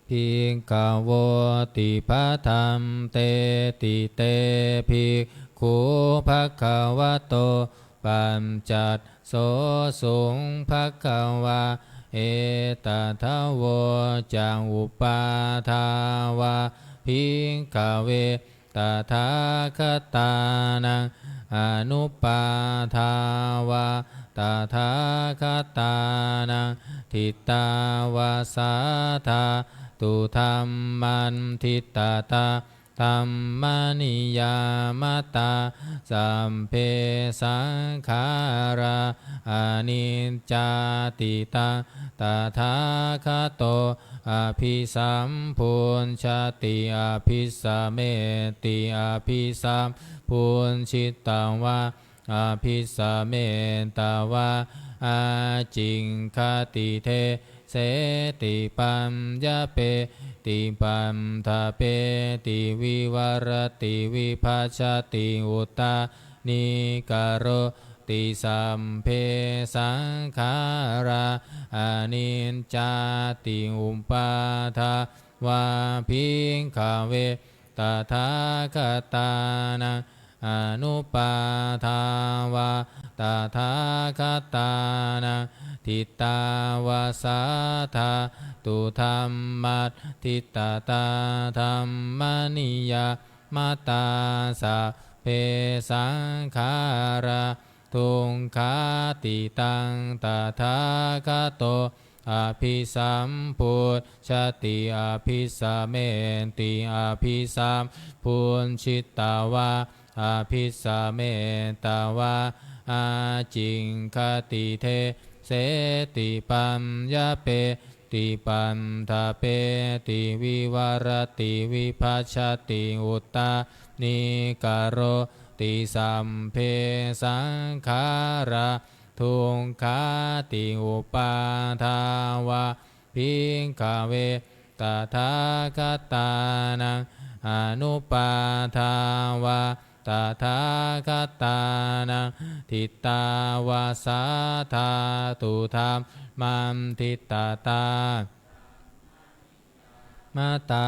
bhikkhavo ti bhadanteti. Te bhikkhū bhagavato paccassosuṃ. Bhagavā etadavoca. Uppādā vā bhikkhave tathāgatānaṃ anuppādā vā tathāgatānaṃ ṭhitāva sā dhātu dhammaṭṭhitatā dhammaniyāmatā sabbe saṅkhārā aniccāti. Taṃ tathāgato abhisambujjhati abhisameti. Abhisambujjhitvā abhisametvā ācikkhati deseti paññapeti paṭṭhapeti vivarati vibhajati uttānīkaro ti sabbe saṅkhārā aniccāti. Uppādā vā bhikkhave tathāgatānaṃ anuppādā vā tathāgatānaṃ ṭhitāva sā dhātu dhammaṭṭhitatā dhammaniyā matā sabbe saṅkhārā dukkhāti. Taṃ tathāgato abhisambujjhati abhisameti. Abhisambujjhitvā abhisametvā ācikkhati deseti paññapeti paṭṭhapeti vivarati vibhajati uttānīkaroti sabbe saṅkhārā dukkhāti. Uppādā vā bhikkhave tathāgatānaṃ anuppādā vā tathāgatānaṃ ṭhitāva sā dhātu dhammaṭṭhitatā matā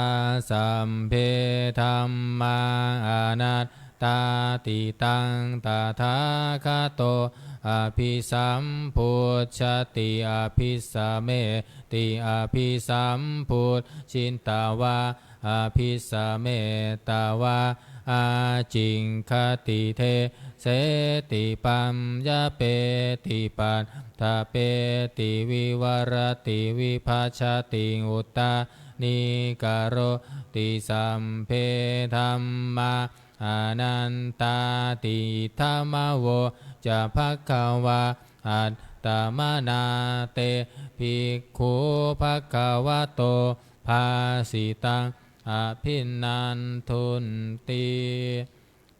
sabbe dhammā anattāti. Taṃ tathāgato abhisambujjhati abhisameti. Abhisambujjhitvā abhisametvā ācikkhati deseti paññapeti paṭṭhapeti vivarati vibhajati uttānīkaroti sabbe dhammā anattāti. Idamavoca bhagavā. Attamanā te bhikkhū bhagavato bhāsitaṃ abhiṇhantunti.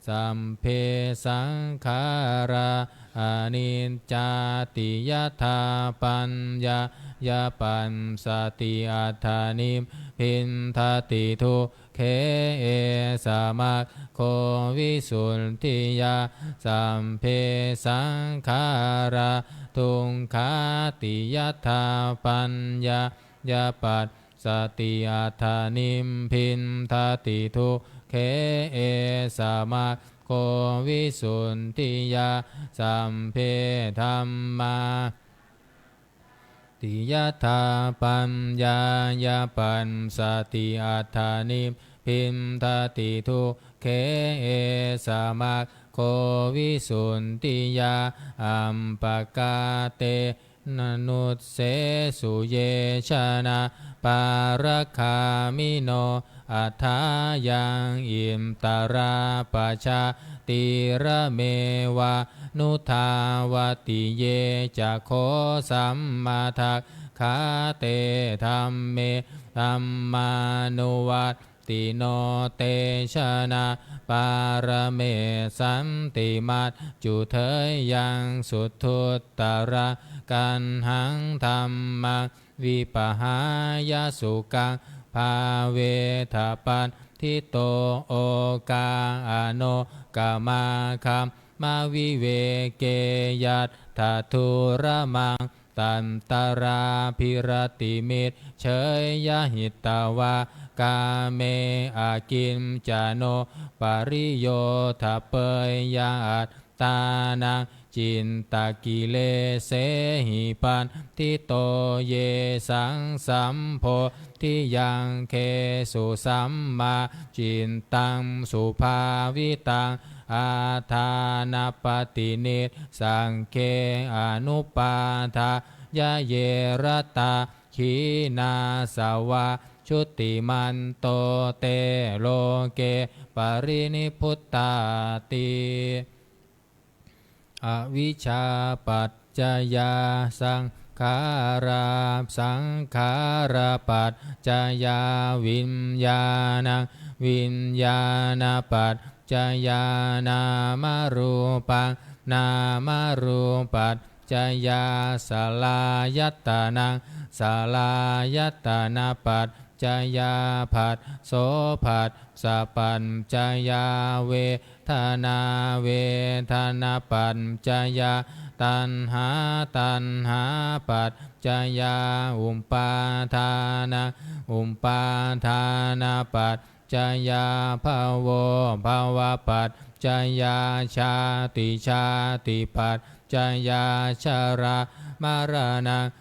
Sabbe saṅkhārā aniccāti yadā paññāya passati, aṭṭha nibbindati dukkhe, esa maggo visuddhiyā. Sabbe saṅkhārā dukkhāti yadā paññāya passati, aṭṭha nibbindati dukkhe, esa maggo visuddhiyā. Sabbe dhammā ti yadā paññāya passati, aṭṭha nibbindati dukkhe, esa maggo visuddhiyā. Appakāte na nussesu ye janā pāragāmino, athāyaṃ ittarā pajātīrameva nudāvati. Ye ca kho sammadakkhā te dhamme dhammānuvat tino, te janā pāramessanti majjhu, theyyaṃ suddhuttaraṃ gaṇhaṃ dhammaṃ vipahāya sukhaṃ bhāveyya paṇḍito. Okā ano kamā kamma viveke yattha dūramaṃ tattarābhiratimicceyya hitvā kāme akiñcano pariyodapeyya attānaṃ cittakileshehi paṇḍito. Yesaṃ sambodhiyaṅgesu sammā cittaṃ subhāvitaṃ atthānapaṭinissagge anupādāya ye ratā khīṇāsavā jutimanto te loke parinibbutā ti. Avijjāpaccayā saṅkhārā, saṅkhārapaccayā viññāṇaṃ, viññāṇapaccayā nāmarūpaṃ, nāmarūpaccayā saḷāyatanaṃ, saḷāyatanapaccayā phasso, phassapaccayā vedanā, vedanāpaccayā taṇhā, taṇhāpaccayā upādānaṃ, upādānapaccayā bhavo, bhavapaccayā jāti, jātipaccayā jarā maraṇā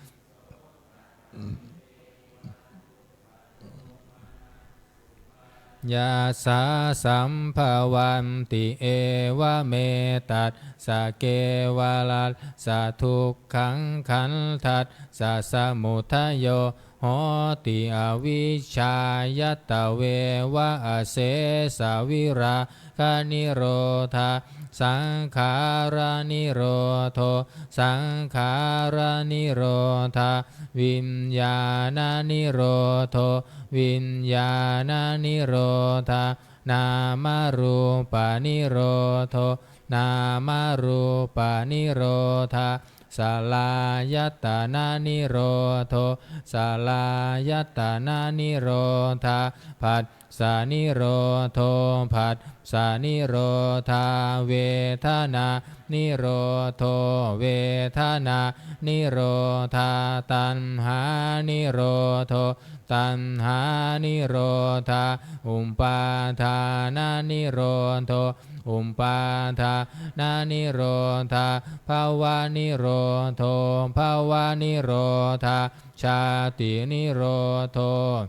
yasā sambhavanti. Evametaṃ sakevalaṃ sadukkhaṃ, khandhassa samudayo hoti, avijjāyatveva asesavirā ganiro dha, saṅkhāranirodho, saṅkhāranirodhā, viññāṇanirodho, viññāṇanirodhā, nāmarūpanirodho, nāmarūpanirodhā, saḷāyatananirodho, saḷāyatananirodhā, phassanirodho, phassanirodhā, vedanānirodho, vedanānirodhā, taṇhānirodho, taṇhānirodhā, upādānanirodho, upādānanirodhā, bhavanirodho, bhavanirodhā, jātinirodho,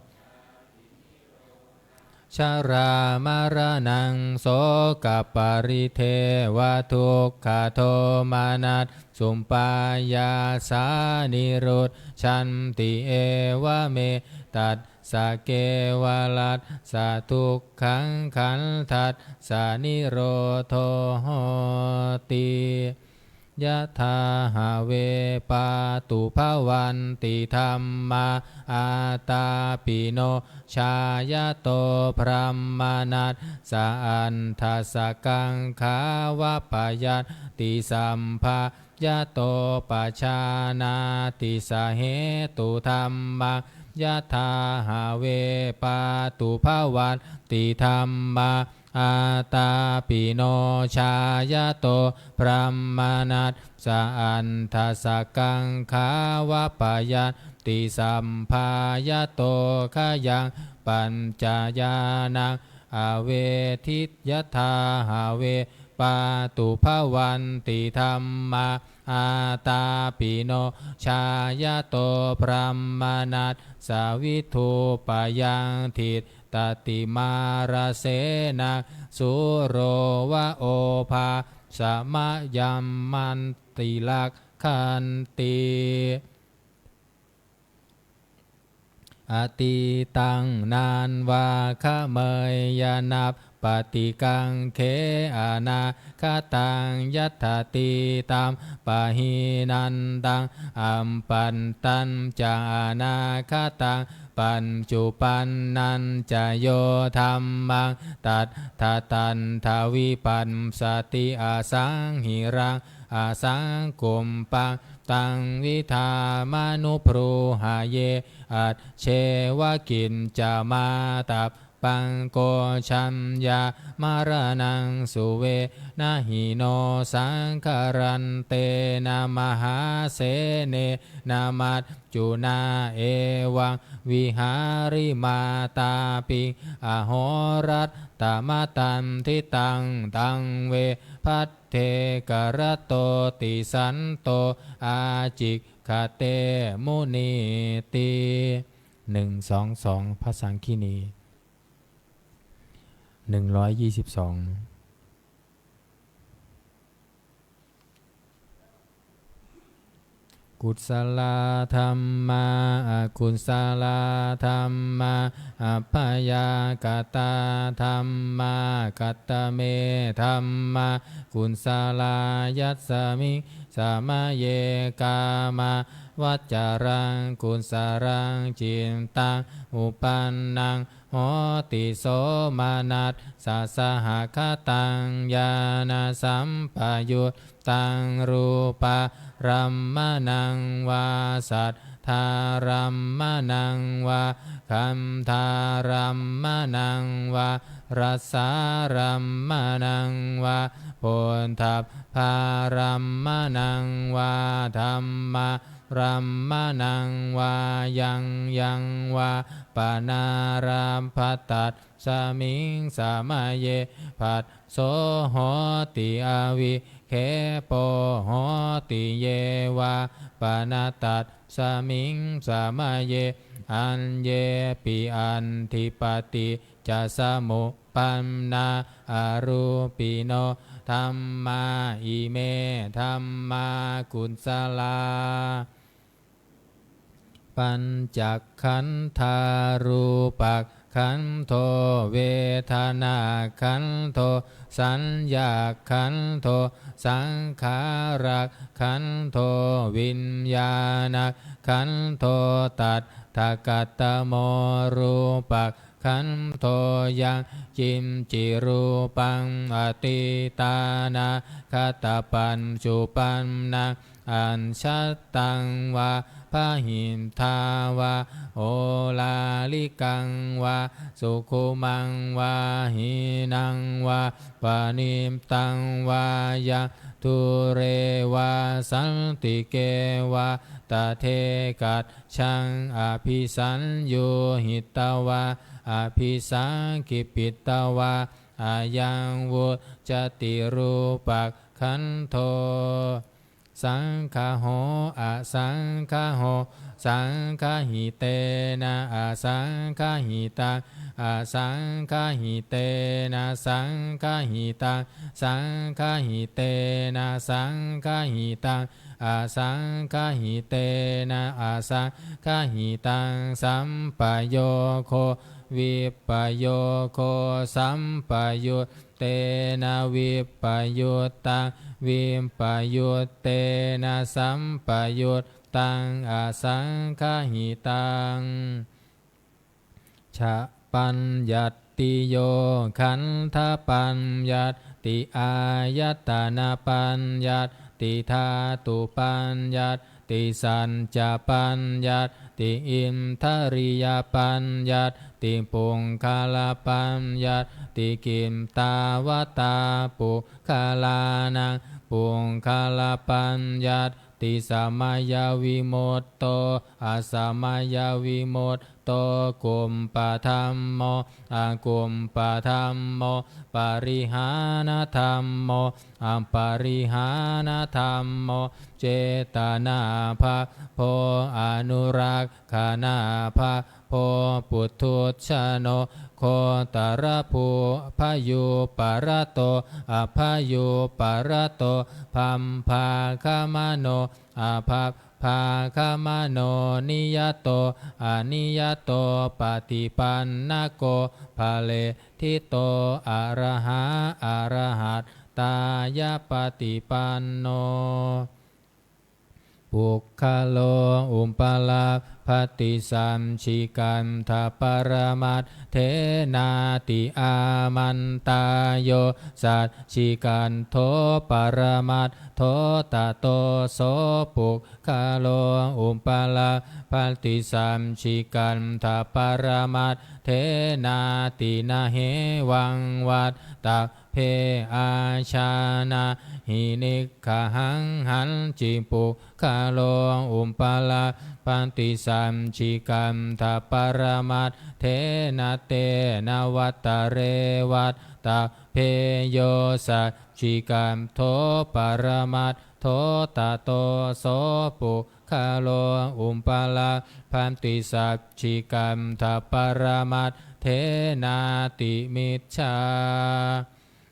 jarāmaraṇaṃ sokaparidevadukkhadomanassupāyāsā nirujjhanti. Evametaṃ sakevalaṃ sadukkhaṃ, khandhassa nirodho hoti. Yathā have pātubhavanti dhammā, ātāpino jāyato brāhmaṇassa, aṇḍasakaṅkhā va payattisabbā, yato pajānāti sahetudhammaṃ. Yathā have pātubhavanti dhammā, ātāpino jāyato brāhmaṇassa, aṇḍasakaṅkhā va payattisabbā, yato khayaṃ pañcayānaṃ avedhi. Yathā have pātubhavanti dhammā, ātāpino jāyato brāhmaṇassa, vidhūpayaṃ diṭṭhatimārasenaṃ, sūro va obhāsamayaṃ mantilakkhanti. Atītaṃ nānvāgameyya nappaṭikaṅkhe, anāgataṃ yadatītam pahīnantaṃ, appattañca anāgataṃ, paccuppannañca yo dhammaṃ, tattha tattha vipassati, asaṃhiraṃ asaṅkuppaṃ. Taṃ vidhāmanubrūhaye, ajjeva kiñcamātappaṃ, ko jaññā maraṇaṃ suve. Na hi no saṅgarantena, mahāsenena maccunā, evaṃ vihārimātāpiṃ, ahorattamatanditaṃ, taṃ ve bhad dhekarattoti, santo ācikkhate munīti. หนึ่งสองสอง พระสังคินี หนึ่งร้อยยี่สิบสอง Kusalā dhammā, akusalā dhammā, abyākatā dhammā. Katame dhammā kusalā? Yasmiṃ samaye kāmāvacaraṃ kusalaṃ cittaṃ uppannaṃ hoti somanassasahagataṃ ñāṇasampayuttaṃ, rūpārammaṇaṃ vā saddārammaṇaṃ vā gandhārammaṇaṃ vā rasārammaṇaṃ vā phoṭṭhabbārammaṇaṃ vā dhammā rammaṇaṃ vā yaṃ yaṃ vā panārabbha, tasmiṃ samaye phasso hoti, avikkhepo hoti. Ye vā pana tasmiṃ samaye aññepi atthi, paṭiccasamu ppannā arūpino dhammā, ime dhammā kusalā. Pañcakkhandhā: rūpakkhandho, vedanākkhandho, saññākkhandho, saṅkhārakkhandho, viññāṇakkhandho. Tattha katamo rūpak khandho? Yaṅkiñci rūpaṃ atītānāgatapaccuppannaṃ ajjhattaṃ vā bahiddhā vā oḷārikaṃ vā sukhumaṃ vā hīnaṃ vā paṇītaṃ vā yaṃ dūre vā santike vā tadekaj jhaṃ abhisaññūhitvā abhisaṅkhipitvā ayaṃ vuccati rūpakkhandho. Saṅgaho asaṅgaho, saṅgahitena asaṅgahitaṃ, asaṅgahitena saṅgahitaṃ, saṅgahitena saṅgahitaṃ, asaṅgahitena asaṅgahitaṃ, sampayogo vippayogo sampayuttā sampayuttena vippayuttaṃ, vippayuttena sampayuttaṃ asaṅgahitaṃ. Cha paññattiyo, khandhapaññatti, āyatanapaññatti, dhātupaññatti, saccapaññatti, indriyapaññatti, puggalapaññatti. Kittāvatā puggalānaṃ puggalapaññatti? Samayavimutto, asamayavimutto, kuppadhammo, akuppadhammo, parihānadhammo, aparihānadhammo, cetanābhabbo, anurakkhanābhabbo, puthujjano, gotrabhū, bhayūparato, abhayūparato, bhabbāgamano, abhabbāgamano, niyato, aniyato, paṭipannako, phaleṭṭhito, arahā, arahattāya paṭipanno. Puggalo upalabbhati saccikaṭṭhaparamatthena, ti āmantā. Yo saccikaṭṭho paramattho, tato so puggalo upalabbhati saccikaṭṭhaparamatthena, ti na hevaṃ vattabbe. Ājānāhi niggahaṃ, hañci puggalo upalabbhati saccikaṭṭhaparamatthena, tena vatare vattabbe. Yo saccikaṭṭho paramattho, tato so puggalo upalabbhati saccikaṭṭhaparamatthena, ti micchā.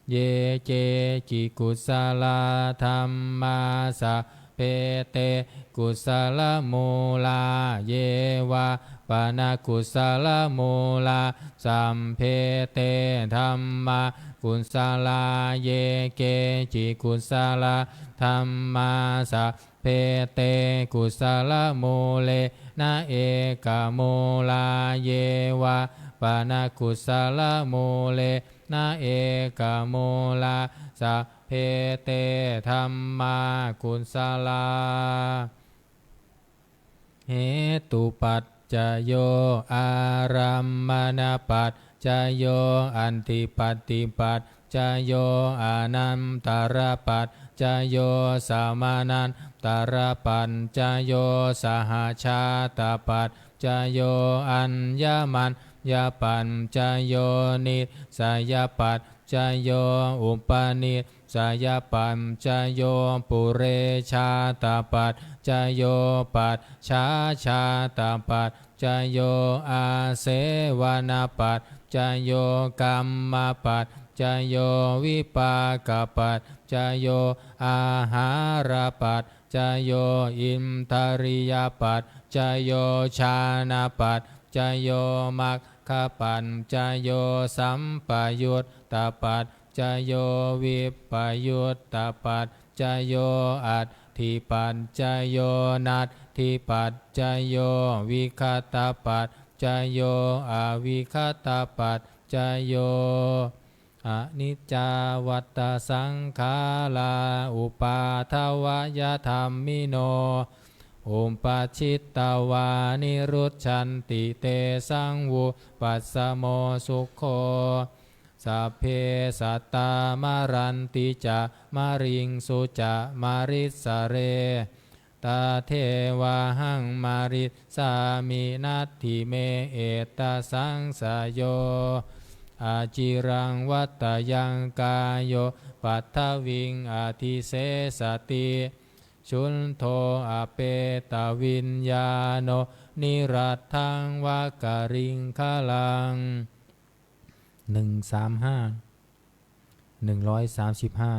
Ye keci kusalā dhammā, sabbe te kusalamūlā. Ye vā pana kusalamūlā, sabbe te dhammā kusalā. Ye keci kusalā dhammā, sabbe te kusalamūlena ekamūlā. Ye vā pana kusalamūlena ekamūlā, sabbe te dhammā kusalā. Hetupaccayo, ārammaṇapaccayo, adhipatipaccayo, anantarapaccayo, samanantarapaccayo, sahajātapaccayo, aññamaññapaccayo, nissayapaccayo, upanissayapaccayo, purejātapaccayo, pacchājātapaccayo, āsevanapaccayo, kammapaccayo, vipākapaccayo, āhārapaccayo, indriyapaccayo, jhānapaccayo, maggapaccayo, sampayuttapaccayo, vippayuttapaccayo, atthipaccayo, natthipaccayo, vigatapaccayo, avigatapaccayo. Aniccā vata saṅkhārā, uppādavayadhammino, uppajjitvā nirujjhanti, tesaṃ vūpasamo sukho. Sabbe sattā maranti ca, mariṃsu ca marissare, tathevāhaṃ marissāmi, natthi me ettha saṃsayo. Aciraṃ vatayaṃ kāyo, paṭhaviṃ adhisessati, chuddho apetaviññāṇo, niratthaṃ va kaliṅgaraṃ. หนึ่งสามห้า หนึ่งร้อยสามสิบห้า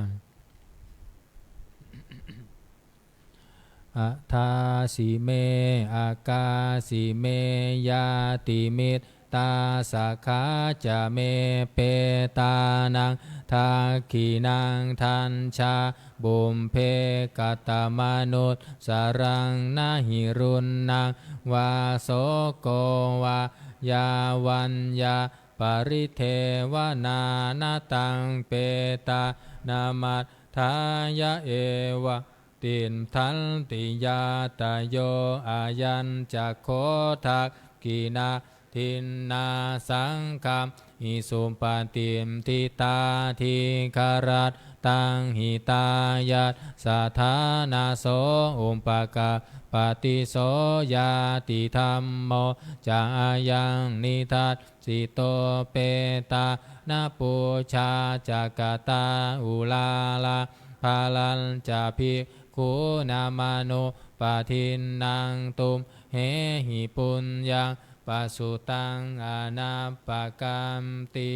Adāsi me akāsi me, ñātimittā tā sakhā ca me petānaṃ dakkhiṇaṃ daññā pubbe katamanussaraṃ. Na hi ruṇṇaṃ vā soko vā yā vaññā paridevanā, na taṃ petānamatthāya evaṃ tiṭṭhanti ñātayo. Ayañca kho dakkhiṇā dinnā saṅghamhi supatiṭṭhitā, dīgharattaṃ hitāyassa ṭhānaso upakappati. So ñātidhammo ca ayaṃ nidassito, petāna pūjā ca katā uḷārā, balañca bhikkhūnamanuppadinnaṃ, tumhehi puññaṃ pasutaṃ anappakanti.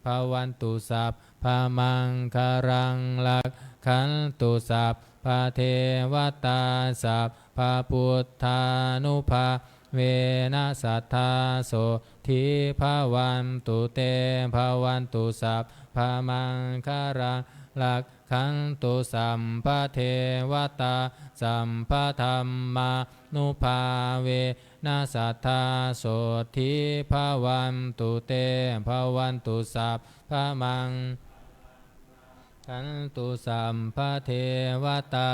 Bhavatu sabbamaṅgalaṃ, rakkhantu sabbadevatā, sabbabuddhānubhāvena sadā sotthī bhavantu te. Bhavatu sabbamaṅgalaṃ, rakkhantu sabbadevatā, sabbadhammānubhāvena sadā sotthī bhavantu te. Bhavatu sabbamaṅ- khantu sabbadevatā,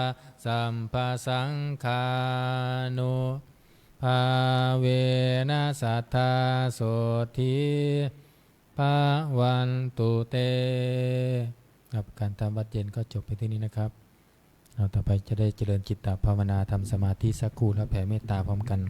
sabbasaṅghānubhāvena sadā sotthī bhavantu te. ครับ การทำวัตรเย็นก็จบไปที่นี่นะครับ เราต่อไปจะได้เจริญจิตตภาวนา ทำสมาธิสักครู่ แล้วแผ่เมตตาพร้อมกัน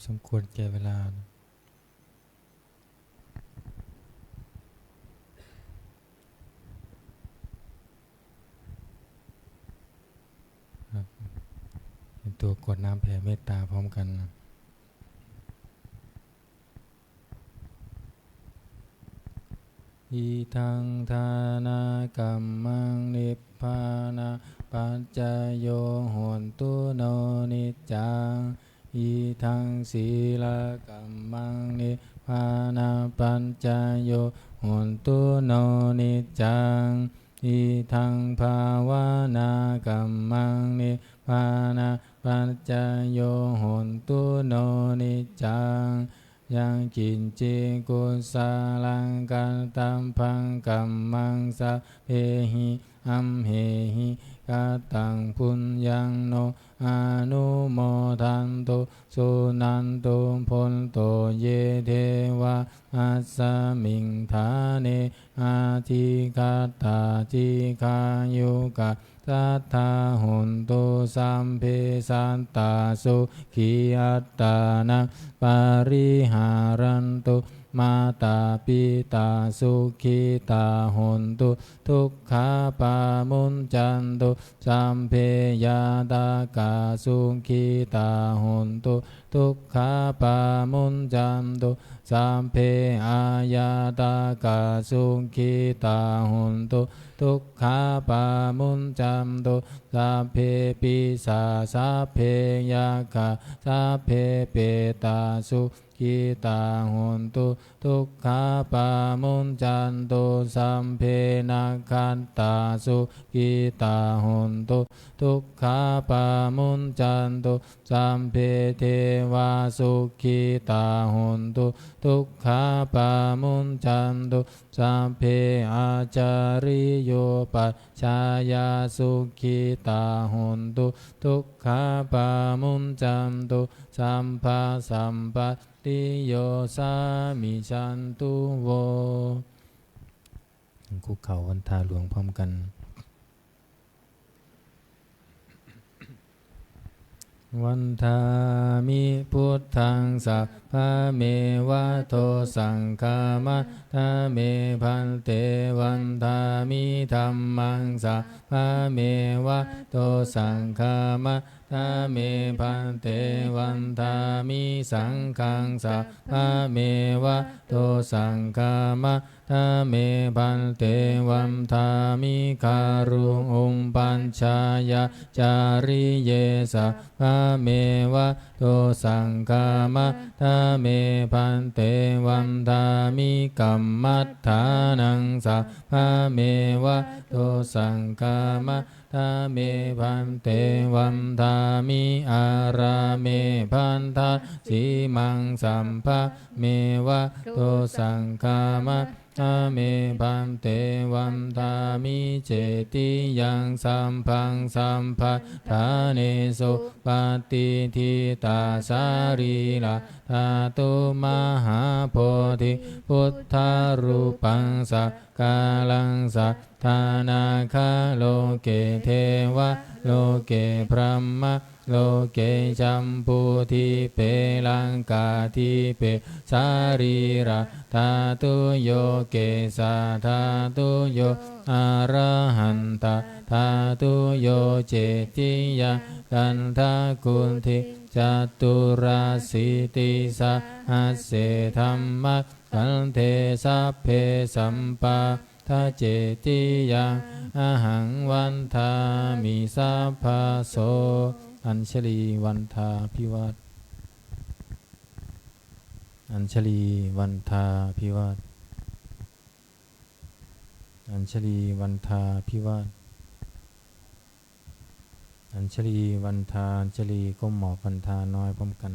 สมควรแก่เวลานะ ครับ เตรียมตัวกรวดน้ำแผ่เมตตาพร้อมกันนะ Idaṃ dānakammaṃ nibbānapaccayo hotu no niccaṃ. Idaṃ sīlakammaṃ nibbānapaccayo hotu no niccaṃ. Idaṃ bhāvanākammaṃ nibbānapaccayo hotu no niccaṃ. Yaṃ kiñci kusalaṃ kattabbaṃ kammaṃ sabbehi amhehi kataṃ puññaṃ no anumodantu suṇantu bhonto ye devā asmiṃ ṭhāne adhigatā dīghāyukā sadā hontu sabbe sattā sukhī attānaṃ pariharantu. Mātā pitā sukhitā hontu dukkhā pamuñcantu. Sabbe ñātakā sukhitā hontu dukkhā pamuñcantu. Sabbe aññātakā sukhitā hontu dukkhā pamuñcantu. Sabbe pisā sabbe yakkhā sabbe petā sukhitā hontu dukkhā pamuñcantu. Sabbe nakkhattā sukhitā hontu dukkhā pamuñcantu. Sabbe devā sukhitā hontu dukkhā pamuñcantu. Sabbe ācariyupajjhāyā sukhitā hontu dukkhā pamuñcantu. Sabbasampattiyo samijjhantu vo. คุกเข่าวันทาหลวงพร้อมกัน Vandāmi buddhaṃ sabbameva dosaṃ khamatha me bhante. Vandāmi dhammaṃ sabbameva dosaṃ khamatha me bhante. Vandāmi saṅghaṃ sabbameva dosaṃ khamatha me bhante. Vandāmi guruṃ upajjhāyācariye sabbameva dosaṃ khamatha me bhante. Vandāmi kammaṭṭhānaṃ sabbameva dosaṃ khamatha me bhante. Vandāmi ārāme bhaddasīmaṃ sabbameva dosaṃ khamatha me bhante. Vandāmi cetiyaṃ sabbaṃ sabbaṭṭhānesu patiṭṭhitā sarīrā dhātu mahābodhiṃ buddharūpaṃ sakāraṃ sa- -ddhā nāgā loke devā loke brahmā loke jambudīpe laṅkādīpe sarīradhātuyo kesadhātuyo arahantathātuyo cetiyaṃ gandhakuṭi caturāsītisahasсе dhammakkhandhe sabbe sampā- -da cetiyaṃ ahaṃ vandāmi sabbaso. Añjalī vandā bhivāda. Añjalī vandā bhivāda. Añjalī vandā bhivāda. Añjalī vandā añjalī ก้มหมอบวันทาน้อยพร้อมกัน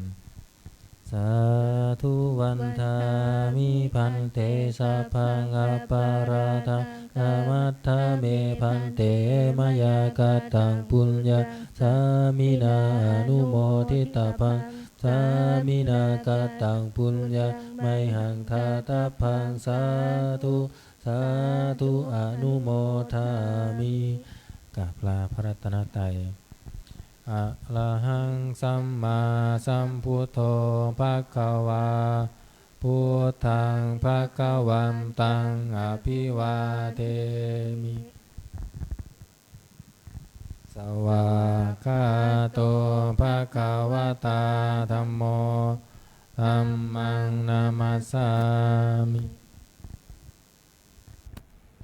Sādhu vandāmi bhante sabbaṃ aparādhaṃ khamatha me bhante mayā kataṃ puññaṃ sāminā anumoditabbaṃ sāminā kataṃ puññaṃ mayhaṃ dātabbaṃ sādhu sādhu anumodāmi. กราบลาพระรัตนตรัย Arahaṃ sammāsambuddho bhagavā, buddhaṃ bhagavantaṃ abhivādemi. Svākkhāto bhagavatā dhammo, dhammaṃ namassāmi.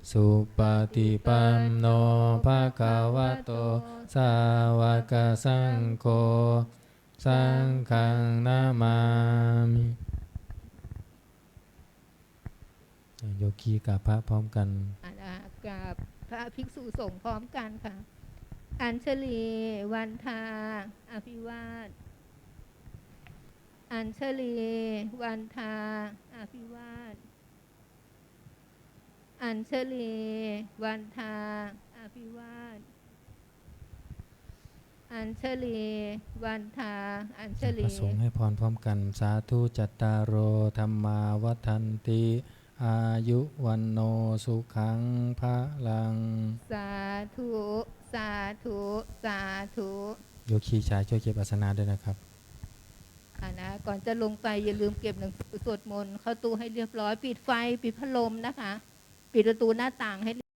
Supaṭipanno bhagavato sāvakasaṅgho, saṅghaṃ namāmi. โยคีกราบพระพร้อมกัน อ่า กราบพระภิกษุสงฆ์พร้อมกันค่ะ Añjali vandhā abhivād. Añjali vandhā abhivād. Añjali vandhā abhivād. Añjali vandhā พระสงฆ์ Añjali. ให้พรพร้อมกัน Sādhu. Cattāro dhammā vaḍḍhanti, āyu vaṇṇo sukhaṃ balaṃ. Sādhu, sādhu, sādhu. โยคีชายช่วยเก็บอาสนะด้วยนะครับ อ่านะ ก่อนจะลงไปอย่าลืมเก็บหนังสือสวดมนต์เข้าตู้ให้เรียบร้อย ปิดไฟ ปิดพัดลมนะคะ ปิดประตูหน้าต่างให้